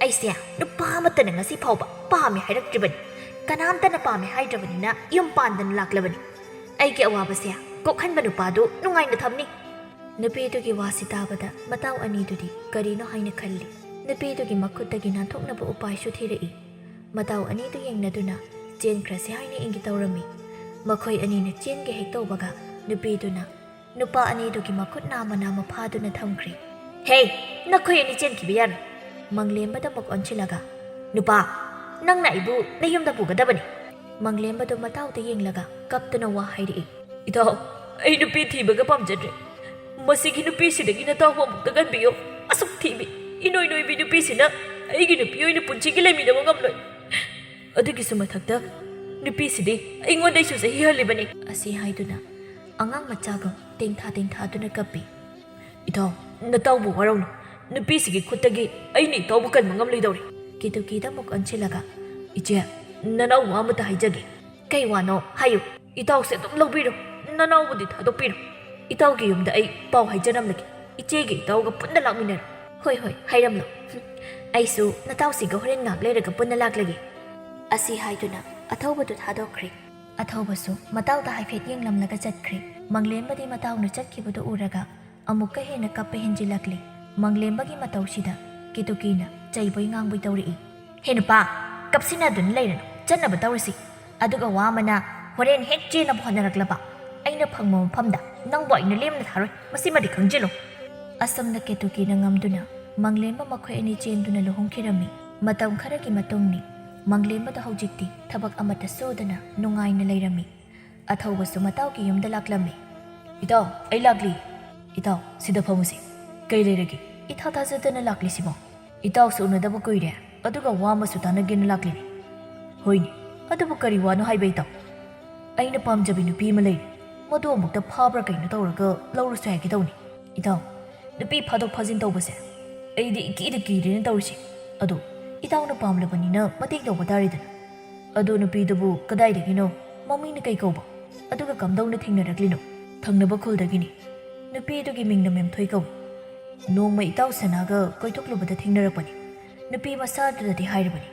ꯑꯩꯁꯦ ꯅꯨꯄꯥ ꯑꯃꯠꯇꯅ ꯉꯁꯤ ꯐꯥꯎꯕ ꯄꯥꯝꯃꯦ ꯍꯥꯏꯔꯛꯇ꯭ꯔꯤꯕꯅꯤ꯫ ꯀꯅꯥꯝꯇꯅ ꯄꯥꯝꯃꯦ ꯍꯥꯏꯗ꯭ꯔꯕꯅꯤꯅ ꯌꯨꯝ ꯄꯥꯟꯗꯅ ꯂꯥꯛꯂꯕꯅꯤ꯫ ꯑꯩꯒꯤ ꯑꯋꯥꯕꯁꯦ ꯀꯣꯛꯍꯟꯕ ꯅꯨꯄꯥꯗꯨ ꯅꯨꯡꯉꯥꯏꯅ ꯊꯝꯅꯤ꯫" ꯅꯨꯄꯤꯗꯨꯒꯤ ꯋꯥꯁꯤ ꯇꯥꯕꯗ ꯃꯇꯥꯎ ꯑꯅꯤꯗꯨꯗꯤ ꯀꯔꯤꯅꯣ ꯍꯥꯏꯅ ꯈꯜꯂꯤ꯫ ꯅꯨꯄꯤꯗꯨꯒꯤ ꯃꯈꯨꯠꯇꯒꯤ ꯅꯥꯟꯊꯣꯛꯅꯕ ꯎꯄꯥꯏꯁꯨ ꯊꯤꯔꯛꯏ꯫ ꯃꯇꯥꯎ ꯑꯅꯤꯗꯨ ꯌꯦꯡꯅꯗꯨꯅ ꯆꯦꯟꯈ꯭ꯔꯁꯤ ꯍꯥꯏꯅ ꯏꯪꯒꯤ ꯇꯧꯔꯝꯃꯤ꯫ ꯃꯈꯣꯏ ꯑꯅꯤꯅ ꯆꯦꯟꯒꯦ ꯍꯦꯛ ꯇꯧꯕꯒ ꯅꯨꯄꯤꯗꯨꯅ ꯅꯨꯄꯥ ꯑꯅꯤꯗꯨꯒꯤ ꯃꯈꯨꯠ ꯅꯥꯝꯃ ꯅꯥꯝꯃ ꯐꯥꯗꯨꯅ ꯊꯝꯈ꯭ꯔꯦ꯫ "ꯍꯦ, ꯅꯈꯣꯏ ꯑꯅꯤ ꯆꯦꯟꯈꯤꯕ ꯌꯥꯔꯣꯏ꯫" ꯃꯪꯂꯦꯝꯕꯗ ꯑꯃꯨꯛ ꯑꯣꯟꯁꯤꯜꯂꯒ, "ꯅꯨꯄꯥ, ꯅꯪꯅ ꯑꯩꯕꯨ ꯅꯌꯨꯝꯗ ꯄꯨꯒꯗꯕꯅꯤ꯫" ꯃꯪꯂꯦꯝꯕꯗꯨ ꯃꯇꯥꯎꯗ ꯌꯦꯡꯂꯒ ꯀꯞꯇꯨꯅ ꯋꯥ ꯍꯥꯏꯔꯛꯏ꯫ "ꯏꯇꯥꯎ, ꯑꯩ ꯅꯨꯄꯤ ꯊꯤꯕꯒ ꯄꯥꯝꯖꯗ꯭ꯔꯦ꯫ ꯃꯁꯤꯒꯤ ꯅꯨꯄꯤꯁꯤꯗꯒꯤ ꯅꯇꯥꯎꯕꯨ ꯑꯃꯨꯛꯇ ꯀꯟꯕꯤꯌꯨ꯫ ꯑꯁꯨꯛ ꯊꯤꯕꯤ, ꯏꯅꯣꯏ ꯅꯣꯏꯕꯤ ꯅꯨꯄꯤꯁꯤꯅ ꯑꯩꯒꯤ ꯅꯨꯄꯤ ꯑꯣꯏꯅ ꯄꯨꯟꯁꯤꯒꯤ ꯂꯩꯃꯤꯟꯅꯕ ꯉꯝꯂꯣꯏ꯫ ꯑꯗꯨꯒꯤꯁꯨ ꯃꯊꯛꯇ ꯅꯨꯄꯤꯁꯤꯗꯤ ꯑꯩꯉꯣꯟꯗꯩꯁꯨ ꯆꯍꯤ ꯍꯜꯂꯤꯕꯅꯤ꯫" ꯑꯁꯤ ꯍꯥꯏꯗꯨꯅ ꯑꯉꯥꯡ ꯃꯆꯥꯒꯨꯝ ꯇꯦꯡꯊꯥ ꯇꯦꯡꯊꯥꯗꯨꯅ ꯀꯞꯄꯤ꯫ "ꯏꯇꯥꯎ, ꯅꯇꯥꯎꯕꯨ ꯋꯥꯔꯧꯅꯨ꯫ ꯅꯨꯄꯤꯁꯤꯒꯤ ꯈꯨꯠꯇꯒꯤ ꯑꯩꯅ ꯏꯇꯥꯎꯕꯨ ꯀꯟꯕ ꯉꯝꯂꯣꯏꯗꯧꯔꯤ꯫" ꯀꯤꯇꯨꯀꯤꯗ ꯑꯃꯨꯛ ꯑꯣꯟꯁꯤꯜꯂꯒ, "ꯏꯆꯦ, ꯅꯅꯥꯎ ꯋꯥ ꯑꯃꯇ ꯍꯥꯏꯖꯒꯦ꯫" "ꯀꯩ ꯋꯥꯅꯣ? ꯍꯥꯏꯌꯨ꯫" "ꯏꯇꯥꯎꯁꯦ ꯑꯗꯨꯝ ꯂꯧꯕꯤꯔꯣ꯫ ꯅꯅꯥꯎꯕꯨꯗꯤ ꯊꯥꯗꯣꯛꯄꯤꯔꯣ꯫ ꯏꯇꯥꯎꯒꯤ ꯌꯨꯝꯗ ꯑꯩ ꯄꯥꯎ ꯍꯥꯏꯖꯔꯝꯂꯒꯦ꯫ ꯏꯆꯦꯒ ꯏꯇꯥꯎꯒ ꯄꯨꯟꯅ ꯂꯥꯛꯃꯤꯟꯅꯔꯣ꯫ ꯍꯣꯏ, ꯍꯣꯏ, ꯍꯥꯏꯔꯝꯂꯣ꯫ ꯍꯨꯝ, ꯑꯩꯁꯨ ꯅꯇꯥꯎꯁꯤꯒ ꯍꯣꯔꯦꯟ ꯉꯥꯏꯍꯥꯛ ꯂꯩꯔꯒ ꯄꯨꯟꯅ ꯂꯥꯛꯂꯒꯦ꯫ ꯑꯁꯤ ꯍꯥꯏꯗꯨꯅ ꯑꯊꯧꯕꯗꯨ ꯊꯥꯗꯣꯛꯈ꯭ꯔꯦ꯫ ꯑꯊꯧꯕꯁꯨ ꯃꯇꯥꯎꯗ ꯍꯥꯏꯐꯦꯠ ꯌꯦꯡꯂꯝꯂꯒ ꯆꯠꯈ꯭ꯔꯦ꯫ ꯃꯪꯂꯦꯝꯕꯗꯤ ꯃꯇꯥꯎꯅ ꯆꯠꯈꯤꯕꯗꯨ ꯎꯔꯒ ꯑꯃꯨꯛꯀ ꯍꯦꯟꯅ ꯀꯞꯄ ꯍꯦꯟꯖꯤꯜꯂꯛꯂꯦ꯫ ꯃꯪꯂꯦꯝꯕꯒꯤ ꯃꯇꯧꯁꯤꯗ ꯀꯦꯇꯨꯀꯤꯅ ꯆꯩꯕꯣꯏ ꯉꯥꯡꯕꯣꯏ ꯇꯧꯔꯛꯏ꯫ "ꯍꯦ ꯅꯨꯄꯥ, ꯀꯞꯁꯤꯟꯅꯗꯨꯅ ꯂꯩꯔꯅꯨ, ꯆꯠꯅꯕ ꯇꯧꯔꯁꯤ꯫ ꯑꯗꯨꯒ ꯋꯥ ꯑꯃꯅ ꯍꯣꯔꯦꯟ ꯍꯦꯛ ꯆꯦꯟꯅꯕ ꯍꯣꯠꯅꯔꯛꯂꯕ, ꯑꯩꯅ ꯐꯪꯕ ꯃꯐꯝꯗ ꯅꯪꯕꯨ ꯑꯩꯅ ꯂꯦꯝꯅ ꯊꯥꯔꯣꯏ, ꯃꯁꯤꯃꯗꯤ ꯈꯪꯖꯤꯜꯂꯨ꯫" ꯑꯁꯨꯝꯅ ꯀꯦꯇꯨꯀꯤꯅ ꯉꯝꯗꯨꯅ ꯃꯪꯂꯦꯝꯕ ꯃꯈꯣꯏ ꯑꯅꯤ ꯆꯦꯟꯗꯨꯅ ꯂꯨꯍꯣꯡꯈꯤꯔꯝꯃꯤ꯫ ꯃꯇꯝ ꯈꯔꯒꯤ ꯃꯇꯨꯡꯅꯤ꯫ ꯃꯪꯂꯦꯝꯕꯗ ꯍꯧꯖꯤꯛꯇꯤ ꯊꯕꯛ ꯑꯃꯠꯇ ꯁꯨꯗꯅ ꯅꯨꯡꯉꯥꯏꯅ ꯂꯩꯔꯝꯃꯤ꯫ ꯑꯊꯧꯕꯁꯨ ꯃꯇꯥꯎꯒꯤ ꯌꯨꯝꯗ ꯂꯥꯛꯂꯝꯃꯤ꯫ "ꯏꯇꯥꯎ, ꯑꯩ ꯂꯥꯛꯂꯤ꯫" "ꯏꯇꯥꯎ, ꯁꯤꯗ ꯐꯝꯃꯨꯁꯤ꯫ ꯀꯩ ꯂꯩꯔꯒꯦ? ꯏꯊꯥ ꯊꯥꯖꯗꯅ ꯂꯥꯛꯂꯤꯁꯤꯕꯣ?" "ꯏꯇꯥꯎꯁꯨ ꯎꯅꯗꯕ ꯀꯨꯏꯔꯦ, ꯑꯗꯨꯒ ꯋꯥ ꯑꯃꯁꯨ ꯇꯥꯟꯅꯒꯦꯅ ꯂꯥꯛꯂꯤꯅꯤ꯫" "ꯍꯣꯏꯅꯦ, ꯑꯗꯨꯕꯨ ꯀꯔꯤ ꯋꯥꯅꯣ ꯍꯥꯏꯕ ꯏꯇꯥꯎ?" "ꯑꯩꯅ ꯄꯥꯝꯖꯕꯤ ꯅꯨꯄꯤ ꯑꯃ ꯂꯩꯔꯦ꯫ ꯃꯗꯨ ꯑꯃꯨꯛꯇ ꯐꯥꯕ꯭ꯔꯥ ꯀꯩꯅꯣ ꯇꯧꯔꯒ ꯂꯧꯔꯨꯁꯦ ꯍꯥꯏꯒꯦ ꯇꯧꯅꯤ꯫" "ꯏꯇꯥꯎ, ꯅꯨꯄꯤ ꯐꯥꯗꯣꯛ ꯐꯥꯖꯤꯟ ꯇꯧꯕꯁꯦ ꯑꯩꯗꯤ ꯏꯀꯤꯗ ꯀꯤꯔꯦꯅ ꯇꯧꯔꯤꯁꯦ꯫ ꯑꯗꯣ ꯏꯇꯥꯎꯅ ꯄꯥꯝꯂꯕꯅꯤꯅ ꯃꯇꯦꯡ ꯇꯧꯕ ꯇꯥꯔꯦꯗꯅ꯫ ꯑꯗꯣ ꯅꯨꯄꯤꯗꯨꯕꯨ ꯀꯗꯥꯏꯗꯒꯤꯅꯣ? ꯃꯃꯤꯡꯅ ꯀꯩ ꯀꯧꯕ? ꯑꯗꯨꯒ ꯀꯝꯗꯧꯅ ꯊꯦꯡꯅꯔꯛꯂꯤꯅꯣ?" "ꯊꯪꯅꯕ ꯈꯨꯜꯗꯒꯤꯅꯤ꯫ ꯅꯨꯄꯤꯗꯨꯒꯤ ꯃꯤꯡꯅ ꯃꯦꯝꯊꯣꯏ ꯀꯧꯏ꯫ ꯅꯣꯡꯃ ꯏꯇꯥꯎ ꯁꯅꯥꯒ ꯀꯣꯏꯊꯣꯛꯂꯨꯕꯗ ꯊꯦꯡꯅꯔꯛꯄꯅꯤ꯫ ꯅꯨꯄꯤ ꯃꯁꯥꯗꯨꯗꯗꯤ ꯍꯥꯏꯔꯕꯅꯤ,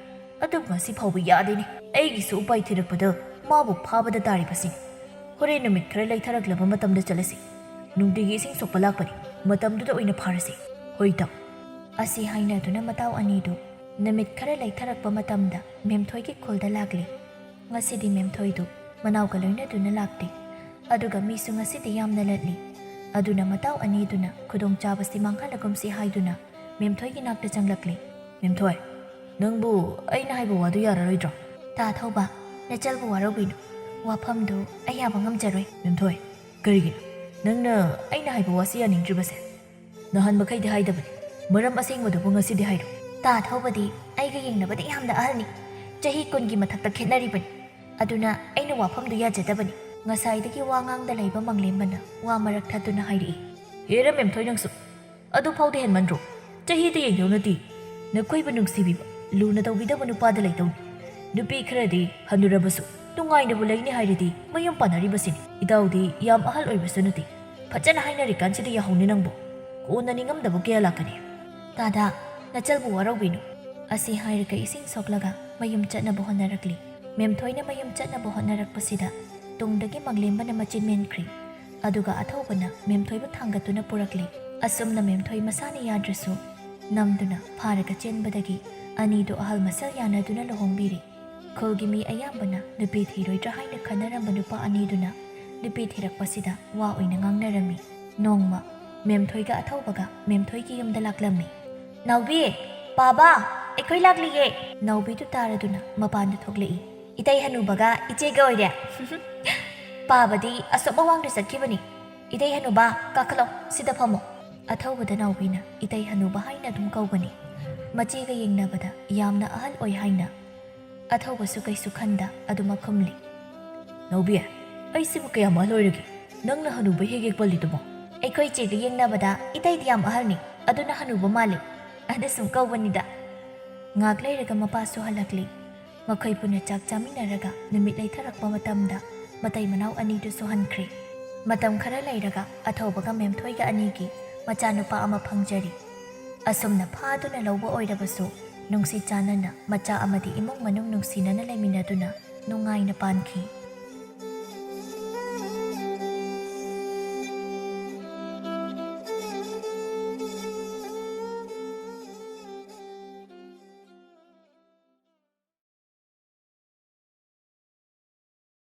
ꯑꯗꯨꯕꯨ ꯉꯁꯤ ꯐꯥꯎꯕ ꯌꯥꯗꯦꯅꯦ꯫ ꯑꯩꯒꯤꯁꯨ ꯎꯄꯥꯏ ꯊꯤꯔꯛꯄꯗ ꯃꯥꯕꯨ ꯐꯥꯕꯗ ꯇꯥꯔꯤꯕꯁꯤꯅꯤ꯫ ꯍꯣꯔꯦꯟ ꯅꯨꯃꯤꯠ ꯈꯔ ꯂꯩꯊꯔꯛꯂꯕ ꯃꯇꯝꯗ ꯆꯠꯂꯁꯤ꯫ ꯅꯨꯡꯇꯤꯒꯤ ꯏꯁꯤꯡ ꯁꯣꯛꯄ ꯂꯥꯛꯄꯅꯤ, ꯃꯇꯝꯗꯨꯗ ꯑꯣꯏꯅ ꯐꯥꯔꯁꯤ꯫" "ꯍꯣꯏ ꯏꯇꯥꯎ꯫" ꯑꯁꯤ ꯍꯥꯏꯅꯗꯨꯅ ꯃꯇꯥꯎ ꯑꯅꯤꯗꯨ ꯅꯨꯃꯤꯠ ꯈꯔ ꯂꯩꯊꯔꯛꯄ ꯃꯇꯝꯗ ꯃꯦꯝꯊꯣꯏꯒꯤ ꯈꯨꯜꯗ ꯂꯥꯛꯂꯤ꯫ ꯉꯁꯤꯗꯤ ꯃꯦꯝꯊꯣꯏꯗꯨ ꯃꯅꯥꯎꯒ ꯂꯣꯏꯅꯗꯨꯅ ꯂꯥꯛꯇꯦ꯫ ꯑꯗꯨꯒ ꯃꯤꯁꯨ ꯉꯁꯤꯗꯤ ꯌꯥꯝꯅ ꯂꯠꯂꯤ꯫ ꯑꯗꯨꯅ ꯃꯇꯥꯎ ꯑꯅꯤꯗꯨꯅ ꯈꯨꯗꯣꯡꯆꯥꯕꯁꯤ ꯃꯥꯡꯍꯜꯂꯒꯨꯝꯁꯤ ꯍꯥꯏꯗꯨꯅ ꯃꯦꯝꯊꯣꯏꯒꯤ ꯅꯥꯛꯇ ꯆꯪꯂꯛꯂꯤ꯫ "ꯃꯦꯝꯊꯣꯏ, ꯅꯪꯕꯨ ꯑꯩꯅ ꯍꯥꯏꯕ ꯋꯥꯗꯨ ꯌꯥꯔꯔꯣꯏꯗ꯭ꯔꯣ?" "ꯇꯥ ꯊꯧꯕ, ꯅꯆꯜꯕꯨ ꯋꯥꯔꯧꯕꯤꯅꯨ꯫ ꯋꯥꯐꯝꯗꯨ ꯑꯩ ꯌꯥꯕ ꯉꯝꯖꯔꯣꯏ꯫" "ꯃꯦꯝꯊꯣꯏ, ꯀꯔꯤꯒꯤꯅꯣ ꯅꯪꯅ ꯑꯩꯅ ꯍꯥꯏꯕ ꯋꯥꯁꯤ ꯌꯥꯅꯤꯡꯗ꯭ꯔꯤꯕꯁꯦ? ꯅꯍꯥꯟ ꯃꯈꯩꯗꯤ ꯍꯥꯏꯗꯕꯅꯤ꯫ ꯃꯔꯝ ꯑꯁꯦꯡꯕꯗꯨꯕꯨ ꯉꯁꯤꯗꯤ ꯍꯥꯏꯔꯣ꯫" "ꯇꯥ ꯊꯧꯕꯗꯤ ꯑꯩꯒ ꯌꯦꯡꯅꯕꯗ ꯌꯥꯝꯅ ꯑꯍꯜꯅꯤ꯫ ꯆꯍꯤ ꯀꯨꯟꯒꯤ ꯃꯊꯛꯇ ꯈꯦꯠꯅꯔꯤꯕꯅꯤ꯫ ꯑꯗꯨꯅ ꯑꯩꯅ ꯋꯥꯐꯝꯗꯨ ꯌꯥꯖꯗꯕꯅꯤ꯫" ꯉꯁꯥꯏꯗꯒꯤ ꯋꯥ ꯉꯥꯡꯗ ꯂꯩꯕ ꯃꯪꯂꯦꯝꯕꯅ ꯋꯥ ꯃꯔꯛ ꯊꯠꯇꯨꯅ ꯍꯥꯏꯔꯛꯏ꯫ "ꯍꯦꯔꯥ ꯃꯦꯝꯊꯣꯏ, ꯅꯪꯁꯨ ꯑꯗꯨ ꯐꯥꯎꯗꯤ ꯍꯦꯟꯃꯟꯗ꯭ꯔꯣ? ꯆꯍꯤꯗ ꯌꯦꯡꯗꯧ ꯅꯠꯇꯦ꯫ ꯅꯈꯣꯏꯕꯨ ꯅꯨꯡꯁꯤꯕꯤꯕ, ꯂꯨꯅ ꯇꯧꯕꯤꯗꯕ ꯅꯨꯄꯥꯗ ꯂꯩꯗꯧꯅꯤ꯫ ꯅꯨꯄꯤ ꯈꯔꯗꯤ ꯍꯟꯅꯨꯔꯕꯁꯨ ꯅꯨꯡꯉꯥꯏꯅꯕꯨ ꯂꯩꯅꯤ ꯍꯥꯏꯔꯗꯤ ꯃꯌꯨꯝ ꯄꯥꯟꯅꯔꯤꯕꯁꯤꯅꯤ꯫ ꯏꯇꯥꯎꯗꯤ ꯌꯥꯝ ꯑꯍꯜ ꯑꯣꯏꯕꯁꯨ ꯅꯠꯇꯦ꯫ ꯐꯖꯅ ꯍꯥꯏꯅꯔꯤꯀꯥꯟꯁꯤꯗ ꯌꯥꯍꯧꯅꯤ ꯅꯪꯕꯨ꯫ ꯀꯣꯟꯅ ꯅꯤꯡꯉꯝꯗꯕ ꯀꯌꯥ ꯂꯥꯛꯀꯅꯤ꯫ ꯗꯥꯗꯥ, ꯅꯆꯜꯕꯨ ꯋꯥꯔꯧꯕꯤꯅꯨ꯫ ꯑꯁꯤ ꯍꯥꯏꯔꯒ ꯏꯁꯤꯡ ꯁꯣꯛꯂꯒ ꯃꯌꯨꯝ ꯆꯠꯅꯕ ꯍꯣꯠꯅꯔꯛꯂꯤ꯫ ꯃꯦꯝꯊꯣꯏꯅ ꯃꯌꯨꯝ ꯆꯠꯅꯕ ꯍꯣꯠꯅꯔꯛꯄꯁꯤꯗ ꯇꯨꯡꯗꯒꯤ ꯃꯪꯂꯦꯝꯕꯅ ꯃꯆꯤꯟ ꯃꯦꯟꯈ꯭ꯔꯤ꯫ ꯑꯗꯨꯒ ꯑꯊꯧꯕꯅ ꯃꯦꯝꯊꯣꯏꯕꯨ ꯊꯥꯡꯒꯠꯇꯨꯅ ꯄꯨꯔꯛꯂꯤ꯫ ꯑꯁꯨꯝꯅ ꯃꯦꯝꯊꯣꯏ ꯃꯁꯥꯅ ꯌꯥꯗ꯭ꯔꯁꯨ ꯅꯝꯗꯨꯅ ꯐꯥꯔꯒ ꯆꯦꯟꯕꯗꯒꯤ ꯑꯅꯤꯗꯨ ꯑꯍꯜ ꯃꯁꯜ ꯌꯥꯅꯗꯨꯅ ꯂꯨꯍꯣꯡꯕꯤꯔꯤ꯫ ꯈꯨꯜꯒꯤ ꯃꯤ ꯑꯌꯥꯝꯕꯅ ꯅꯨꯄꯤ ꯊꯤꯔꯣꯏꯗ꯭ꯔꯥ ꯍꯥꯏꯅ ꯈꯟꯅꯔꯝꯕ ꯅꯨꯄꯥ ꯑꯅꯤꯗꯨꯅ ꯅꯨꯄꯤ ꯊꯤꯔꯛꯄꯁꯤꯗ ꯋꯥ ꯑꯣꯏꯅ ꯉꯥꯡꯅꯔꯝꯃꯤ꯫ ꯅꯣꯡꯃ ꯃꯦꯝꯊꯣꯏꯒ ꯑꯊꯧꯕꯒ ꯃꯦꯝꯊꯣꯏꯒꯤ ꯌꯨꯝꯗ ꯂꯥꯛꯂꯝꯃꯤ꯫ "ꯅꯥꯎꯕꯤ! ꯄꯥꯕ! ꯑꯩꯈꯣꯏ ꯂꯥꯛꯂꯤꯌꯦ!" ꯅꯥꯎꯕꯤꯗꯨ ꯇꯥꯔꯗꯨꯅ ꯃꯄꯥꯟꯗ ꯊꯣꯛꯂꯛꯏ꯫ "ꯏꯇꯩ ꯍꯅꯨꯕꯒ ꯏꯆꯦꯒ ꯑꯣꯏꯔꯦ꯫ ꯄꯥꯕꯗꯤ ꯑꯁꯣꯝ ꯑꯋꯥꯡꯗ ꯆꯠꯈꯤꯕꯅꯤ꯫ ꯏꯇꯩ ꯍꯅꯨꯕ, ꯀꯥꯈꯠꯂꯣ, ꯁꯤꯗ ꯐꯝꯃꯣ꯫" ꯑꯊꯧꯕꯗ ꯅꯥꯎꯕꯤꯅ ꯏꯇꯩ ꯍꯅꯨꯕ ꯍꯥꯏꯅ ꯑꯗꯨꯝ ꯀꯧꯕꯅꯤ꯫ ꯃꯆꯦꯒ ꯌꯦꯡꯅꯕꯗ ꯌꯥꯝꯅ ꯑꯍꯜ ꯑꯣꯏ ꯍꯥꯏꯅ꯫ ꯑꯊꯧꯕꯁꯨ ꯀꯩꯁꯨ ꯈꯟꯗ ꯑꯗꯨꯃꯛ ꯈꯨꯝꯂꯤ꯫ "ꯅꯥꯎꯕꯤ, ꯑꯩꯁꯤꯕꯨ ꯀꯌꯥꯝ ꯑꯍꯜ ꯑꯣꯏꯔꯒꯦ? ꯅꯪꯅ ꯍꯅꯨꯕ ꯍꯦꯛ ꯍꯦꯛ ꯄꯜꯂꯤꯗꯨꯕꯣ?" "ꯑꯩꯈꯣꯏ ꯏꯆꯦꯒ ꯌꯦꯡꯅꯕꯗ ꯏꯇꯩꯗꯤ ꯌꯥꯝ ꯑꯍꯜꯅꯤ, ꯑꯗꯨꯅ ꯍꯅꯨꯕ ꯃꯥꯜꯂꯤ꯫ ꯑꯗꯨ ꯁꯨꯝ ꯀꯧꯕꯅꯤꯗ꯫" ꯉꯥꯛ ꯂꯩꯔꯒ ꯃꯄꯥꯁꯨ ꯍꯜꯂꯛꯂꯤ꯫ ꯃꯈꯣꯏ ꯄꯨꯟꯅ ꯆꯥꯛ ꯆꯥꯃꯤꯟꯅꯔꯒ ꯅꯨꯃꯤꯠ ꯂꯩꯊꯔꯛꯄ ꯃꯇꯝꯗ ꯃꯇꯩ ꯃꯅꯥꯎ ꯑꯅꯤꯗꯨꯁꯨ ꯍꯟꯈ꯭ꯔꯦ꯫ ꯃꯇꯝ ꯈꯔ ꯂꯩꯔꯒ ꯑꯊꯧꯕꯒ ꯃꯦꯝꯊꯣꯏꯒ ꯑꯅꯤꯒꯤ ꯃꯆꯥꯅꯨꯄꯥ ꯑꯃ ꯐꯪꯖꯔꯤ꯫ ꯑꯁꯨꯝꯅ ꯐꯥꯗꯨꯅ ꯂꯧꯕ ꯑꯣꯏꯔꯕꯁꯨ ꯅꯨꯡꯁꯤ ꯆꯥꯟꯅꯅ ꯃꯆꯥ ꯑꯃꯗꯤ ꯏꯃꯨꯡ ꯃꯅꯨꯡ ꯅꯨꯡꯁꯤꯅꯅ ꯂꯩꯃꯤꯟꯅꯗꯨꯅ ꯅꯨꯡꯉꯥꯏꯅ ꯄꯥꯟꯈꯤ꯫